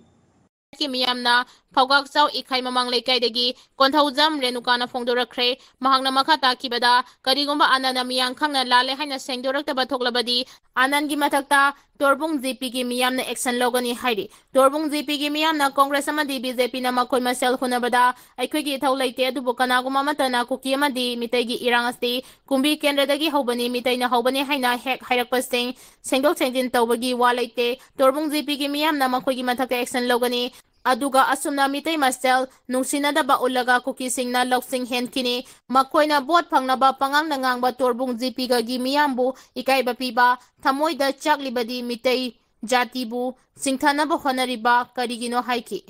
ꯀꯤ ꯃꯤꯌꯥꯝꯅ ꯐꯧꯒꯥꯛꯆꯥꯎ ꯏꯈꯥꯏ ꯃꯃꯥꯡ ꯂꯩꯀꯥꯏꯗꯒꯤ ꯀꯣꯟꯊꯧꯖꯝ ꯔꯦꯅꯨꯀꯥꯅ ꯐꯣꯡꯗꯣꯔꯛꯈ꯭ꯔꯦ꯫ ꯃꯍꯥꯛꯅ ꯃꯈꯥ ꯇꯥꯈꯤꯕꯗ, ꯀꯔꯤꯒꯨꯝꯕ ꯑꯅꯟꯅ ꯃꯤꯌꯥꯝ ꯈꯪꯅ ꯂꯥꯜꯂꯦ ꯍꯥꯏꯅ ꯁꯦꯡꯗꯣꯔꯛꯇꯕ ꯊꯣꯛꯂꯕꯗꯤ ꯑꯅꯟꯒꯤ ꯃꯊꯛꯇ ꯇꯣꯔꯕꯨꯡ GPꯒꯤ ꯃꯤꯌꯥꯝꯅ action ꯂꯧꯒꯅꯤ ꯍꯥꯏꯔꯤ꯫ ꯇꯣꯔꯕꯨꯡ GPꯒꯤ ꯃꯤꯌꯥꯝꯅ ꯀꯣꯡꯒ꯭ꯔꯦꯁ ꯑꯃꯗꯤ BJPꯅ ꯃꯈꯣꯏ ꯃꯁꯦꯜ ꯍꯨꯟꯅꯕꯗ ꯑꯩꯈꯣꯏꯒꯤ ꯏꯊꯧ ꯂꯩꯇꯦ, ꯑꯗꯨꯕꯨ ꯀꯅꯥꯒꯨꯝꯕ ꯑꯃꯠꯇꯅ ꯀꯨꯀꯤ ꯑꯃꯗꯤ ꯃꯤꯇꯩꯒꯤ ꯏꯔꯥꯡ ꯑꯁꯤ ꯀꯨꯝꯕꯤ ꯀꯦꯟꯗ꯭ꯔꯗꯒꯤ ꯍꯧꯕꯅꯤ, ꯃꯤꯇꯩꯅ ꯍꯧꯕꯅꯤ ꯍꯥꯏꯅ ꯍꯦꯛ ꯍꯥꯏꯔꯛꯄꯁꯤꯡ ꯁꯦꯡꯗꯣꯛ ꯁꯦꯡꯖꯤꯟ ꯇꯧꯕꯒꯤ ꯋꯥ ꯂꯩꯇꯦ꯫ ꯇꯣꯔꯕꯨꯡ GPꯒꯤ ꯃꯤꯌꯥꯝꯅ ꯃꯈꯣꯏꯒꯤ ꯃꯊꯛꯇ action ꯂꯧꯒꯅꯤ꯫ ꯑꯗꯨꯒ ꯑꯁꯨꯝꯅ ꯃꯤꯇꯩ ꯃꯁꯦꯜ ꯅꯨꯡꯁꯤꯅꯗꯕ ꯎꯠꯂꯒ ꯀꯨꯀꯤꯁꯤꯡꯅ ꯂꯧꯁꯤꯡ ꯍꯦꯟꯈꯤꯅꯤ꯫ ꯃꯈꯣꯏꯅ ꯚꯣꯠ ꯐꯪꯅꯕ ꯄꯉꯥꯡꯗ ꯉꯥꯡꯕ ꯇꯣꯔꯕꯨꯡ GPꯒꯒꯤ ꯃꯤꯌꯥꯝꯕꯨ ꯏꯀꯥꯏꯕ ꯄꯤꯕ, ꯊꯃꯣꯏꯗ ꯆꯥꯛꯂꯤꯕꯗꯤ ꯃꯤꯇꯩ ꯖꯥꯇꯤꯕꯨ ꯆꯤꯡꯊꯅꯕ ꯍꯣꯠꯅꯔꯤꯕ ꯀꯔꯤꯒꯤꯅꯣ ꯍꯥꯏꯈꯤ꯫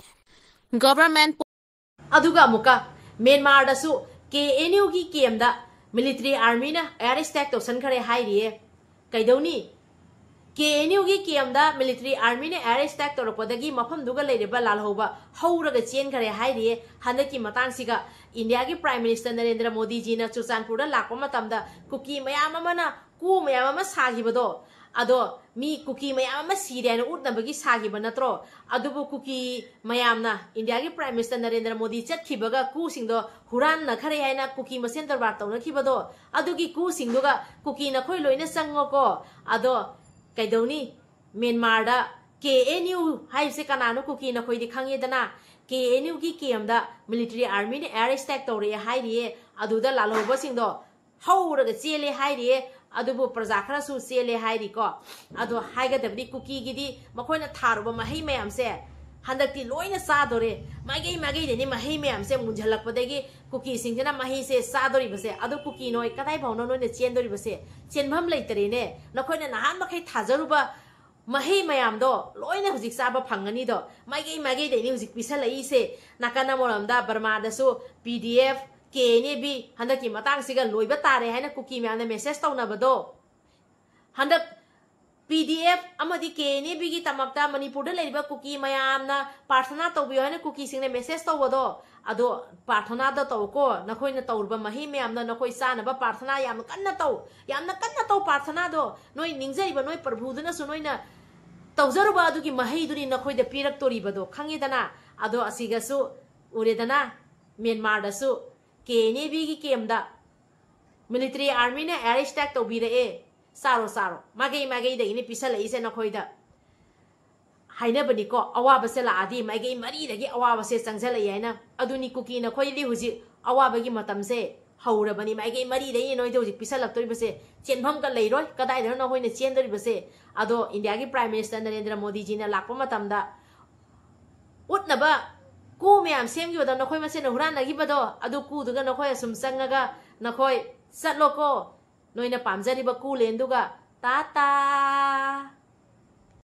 Government ꯑꯗꯨꯒ ꯑꯃꯨꯛꯀ ꯃ꯭ꯌꯥꯟꯃꯥꯔꯗꯁꯨ KNUꯒꯤ ꯀꯦꯝꯗ military armyꯅ air attack ꯇꯧꯁꯟꯈꯔꯦ ꯍꯥꯏꯔꯤꯌꯦ꯫ ꯀꯩꯗꯧꯅꯤ? KNUꯒꯤ ꯀꯦꯝꯗ military armyꯅ air attack ꯇꯧꯔꯛꯄꯗꯒꯤ ꯃꯐꯝꯗꯨꯒ ꯂꯩꯔꯤꯕ ꯂꯥꯜꯍꯧꯕ ꯍꯧꯔꯒ ꯆꯦꯟꯈꯔꯦ ꯍꯥꯏꯔꯤꯌꯦ꯫ ꯍꯟꯗꯛꯀꯤ ꯃꯇꯥꯡꯁꯤꯒ ꯏꯟꯗꯤꯌꯥꯒꯤ Prime Minister ꯅꯔꯦꯟꯗ꯭ꯔ ꯃꯣꯗꯤꯖꯤꯅ ꯆꯨꯔꯆꯥꯟꯄꯨꯔꯗ ꯂꯥꯛꯄ ꯃꯇꯝꯗ ꯀꯨꯀꯤ ꯃꯌꯥꯝ ꯑꯃꯅ ꯀꯨ ꯃꯌꯥꯝ ꯑꯃ ꯁꯥꯈꯤꯕꯗꯣ, ꯑꯗꯣ ꯃꯤ ꯀꯨꯀꯤ ꯃꯌꯥꯝ ꯑꯃ ꯁꯤꯔꯦ ꯍꯥꯏꯅ ꯎꯠꯅꯕꯒꯤ ꯁꯥꯈꯤꯕ ꯅꯠꯇ꯭ꯔꯣ? ꯑꯗꯨꯕꯨ ꯀꯨꯀꯤ ꯃꯌꯥꯝꯅ, ꯏꯟꯗꯤꯌꯥꯒꯤ Prime Minister ꯅꯔꯦꯟꯗ꯭ꯔ ꯃꯣꯗꯤ ꯆꯠꯈꯤꯕꯒ ꯀꯨꯁꯤꯡꯗꯣ ꯍꯨꯔꯥꯟꯅꯈ꯭ꯔꯦ ꯍꯥꯏꯅ ꯀꯨꯀꯤ ꯃꯁꯦꯟ ꯗꯔꯕꯥꯔ ꯇꯧꯅꯈꯤꯕꯗꯣ, ꯑꯗꯨꯒꯤ ꯀꯨꯁꯤꯡꯗꯨꯒ ꯀꯨꯀꯤ ꯅꯈꯣꯏ ꯂꯣꯏꯅ ꯆꯪꯉꯣꯀꯣ꯫ ꯑꯗꯣ ꯀꯩꯗꯧꯅꯤ? ꯃ꯭ꯌꯥꯟꯃꯥꯔꯗ K N U ꯍꯥꯏꯕꯁꯦ ꯀꯅꯥꯅꯣ? ꯀꯨꯀꯤ ꯅꯈꯣꯏꯗꯤ ꯈꯪꯉꯦꯗꯅ꯫ K N U ꯒꯤ camp ꯇ military army ꯅ air strike ꯇꯧꯔꯛꯑꯦ ꯍꯥꯏꯔꯤꯌꯦ꯫ ꯑꯗꯨꯗ ꯂꯥꯜꯍꯧꯕꯁꯤꯡꯗꯣ ꯍꯧꯔꯒ ꯆꯦꯜꯂꯦ ꯍꯥꯏꯔꯤꯌꯦ꯫ ꯑꯗꯨꯕꯨ ꯄ꯭ꯔꯖꯥ ꯈꯔꯁꯨ ꯆꯦꯜꯂꯦ ꯍꯥꯏꯔꯤꯀꯣ꯫ ꯑꯗꯣ ꯍꯥꯏꯒꯗꯕꯗꯤ ꯀꯨꯀꯤꯒꯤꯗꯤ ꯃꯈꯣꯏꯅ ꯊꯥꯔꯨꯕ ꯃꯍꯩ ꯃꯌꯥꯝꯁꯦ ꯍꯟꯗꯛꯇꯤ ꯂꯣꯏꯅ ꯆꯥꯗꯣꯔꯦ꯫ ꯃꯥꯏꯀꯩ ꯃꯥꯏꯀꯩꯗꯅꯤ ꯃꯍꯩ ꯃꯌꯥꯝꯁꯦ ꯃꯨꯟꯁꯤꯜꯂꯛꯄꯗꯒꯤ ꯀꯨꯀꯤꯁꯤꯡꯁꯤꯅ ꯃꯍꯩꯁꯦ ꯆꯥꯗꯣꯔꯤꯕꯁꯦ꯫ ꯑꯗꯣ ꯀꯨꯀꯤ ꯅꯣꯏ ꯀꯗꯥꯏ ꯐꯥꯎꯅꯣ ꯅꯣꯏꯅ ꯆꯦꯟꯗꯣꯔꯤꯕꯁꯦ? ꯆꯦꯟꯐꯝ ꯂꯩꯇꯔꯦꯅꯦ꯫ ꯅꯈꯣꯏꯅ ꯅꯍꯥꯟ ꯃꯈꯩ ꯊꯥꯖꯔꯨꯕ ꯃꯍꯩ ꯃꯌꯥꯝꯗꯣ ꯂꯣꯏꯅ ꯍꯧꯖꯤꯛ ꯆꯥꯕ ꯐꯪꯒꯅꯤꯗꯣ꯫ ꯃꯥꯏꯀꯩ ꯃꯥꯏꯀꯩꯗꯩꯅꯤ ꯍꯧꯖꯤꯛ ꯄꯤꯁꯜꯂꯛꯏꯁꯦ꯫ ꯅꯥꯀꯟ ꯑꯃꯔꯣꯝꯗ ꯕꯔꯃꯥꯗꯁꯨ P D F, K N A B ꯍꯟꯗꯛꯀꯤ ꯃꯇꯥꯡꯁꯤꯒ ꯂꯣꯏꯕ ꯇꯥꯔꯦ ꯍꯥꯏꯅ ꯀꯨꯀꯤ ꯃꯌꯥꯝꯅ message ꯇꯧꯅꯕꯗꯣ, ꯍꯟꯗꯛ P D F ꯑꯃꯗꯤ K N A B ꯒꯤ ꯗꯃꯛꯇ ꯃꯅꯤꯄꯨꯔꯗ ꯂꯩꯔꯤꯕ ꯀꯨꯀꯤ ꯃꯌꯥꯝꯅ ꯄ꯭ꯔꯥꯔꯊꯅꯥ ꯇꯧꯕꯤꯌꯨ ꯍꯥꯏꯅ ꯀꯨꯀꯤꯁꯤꯡꯅ message ꯇꯧꯕꯗꯣ, ꯑꯗꯣ ꯄ꯭ꯔꯥꯔꯊꯅꯥꯗ ꯇꯧꯀꯣ꯫ ꯅꯈꯣꯏꯅ ꯇꯧꯔꯨꯕ ꯃꯍꯩ ꯃꯌꯥꯝꯗꯣ ꯅꯈꯣꯏ ꯆꯥꯅꯕ ꯄ꯭ꯔꯥꯔꯊꯅꯥ ꯌꯥꯝꯅ ꯀꯟꯅ ꯇꯧ, ꯌꯥꯝꯅ ꯀꯟꯅ ꯇꯧ ꯄ꯭ꯔꯥꯔꯊꯅꯥꯗꯣ꯫ ꯅꯣꯏ ꯅꯤꯡꯖꯔꯤꯕ ꯅꯣꯏ ꯄ꯭ꯔꯚꯨꯗꯨꯅꯁꯨ ꯅꯣꯏꯅ ꯇꯧꯖꯔꯨꯕ ꯑꯗꯨꯒꯤ ꯃꯍꯩꯗꯨꯅꯤ ꯅꯈꯣꯏꯗ ꯄꯤꯔꯛꯇꯣꯔꯤꯕꯗꯣ, ꯈꯪꯉꯤꯗꯅ? ꯑꯗꯣ ꯑꯁꯤꯒꯁꯨ ꯎꯔꯦꯗꯅ, ꯃ꯭ꯌꯥꯟꯃꯥꯔꯗꯁꯨ K N A B ꯒꯤ camp ꯇ military army ꯅ air strike ꯇꯧꯕꯤꯔꯛꯑꯦ꯫ ꯆꯥꯔꯣ, ꯆꯥꯔꯣ, ꯃꯥꯏꯀꯩ ꯃꯥꯏꯀꯩꯗꯒꯤꯅꯤ ꯄꯤꯁꯜꯂꯛꯏꯁꯦ ꯅꯈꯣꯏꯗ꯫ ꯍꯥꯏꯅꯕꯅꯤꯀꯣ, ꯑꯋꯥꯕꯁꯦ ꯂꯥꯛꯑꯗꯤ ꯃꯥꯏꯀꯩ ꯃꯔꯤꯗꯒꯤ ꯑꯋꯥꯕꯁꯦ ꯆꯪꯁꯤꯜꯂꯛꯏ ꯍꯥꯏꯅ꯫ ꯑꯗꯨꯅꯤ ꯀꯨꯀꯤ ꯅꯈꯣꯏꯗꯤ ꯍꯧꯖꯤꯛ ꯑꯋꯥꯕꯒꯤ ꯃꯇꯝꯁꯦ ꯍꯧꯔꯕꯅꯤ꯫ ꯃꯥꯏꯀꯩ ꯃꯔꯤꯗꯒꯤ ꯅꯣꯏꯗ ꯍꯧꯖꯤꯛ ꯄꯤꯁꯜꯂꯛꯇꯣꯔꯤꯕꯁꯦ꯫ ꯆꯦꯟꯐꯝꯒ ꯂꯩꯔꯣꯏ, ꯀꯗꯥꯏꯗꯅꯣ ꯅꯈꯣꯏꯅ ꯆꯦꯟꯗꯣꯔꯤꯕꯁꯦ? ꯑꯗꯣ ꯏꯟꯗꯤꯌꯥꯒꯤ Prime Minister ꯅꯔꯦꯟꯗ꯭ꯔ ꯃꯣꯗꯤꯖꯤꯅ ꯂꯥꯛꯄ ꯃꯇꯝꯗ ꯎꯠꯅꯕ ꯀꯨ ꯃꯌꯥꯝ ꯁꯦꯝꯈꯤꯕꯗꯣ, ꯅꯈꯣꯏ ꯃꯁꯦꯟꯅ ꯍꯨꯔꯥꯟꯅꯈꯤꯕꯗꯣ, ꯑꯗꯨ ꯀꯨꯗꯨꯒ ꯅꯈꯣꯏ ꯑꯁꯨꯝ ꯆꯪꯉꯒ ꯅꯈꯣꯏ ꯆꯠꯂꯣꯀꯣ, ꯅꯣꯏꯅ ꯄꯥꯝꯖꯔꯤꯕ ꯀꯨ ꯂꯦꯟꯗꯨꯒ꯫ ꯇꯥ ꯇꯥ꯫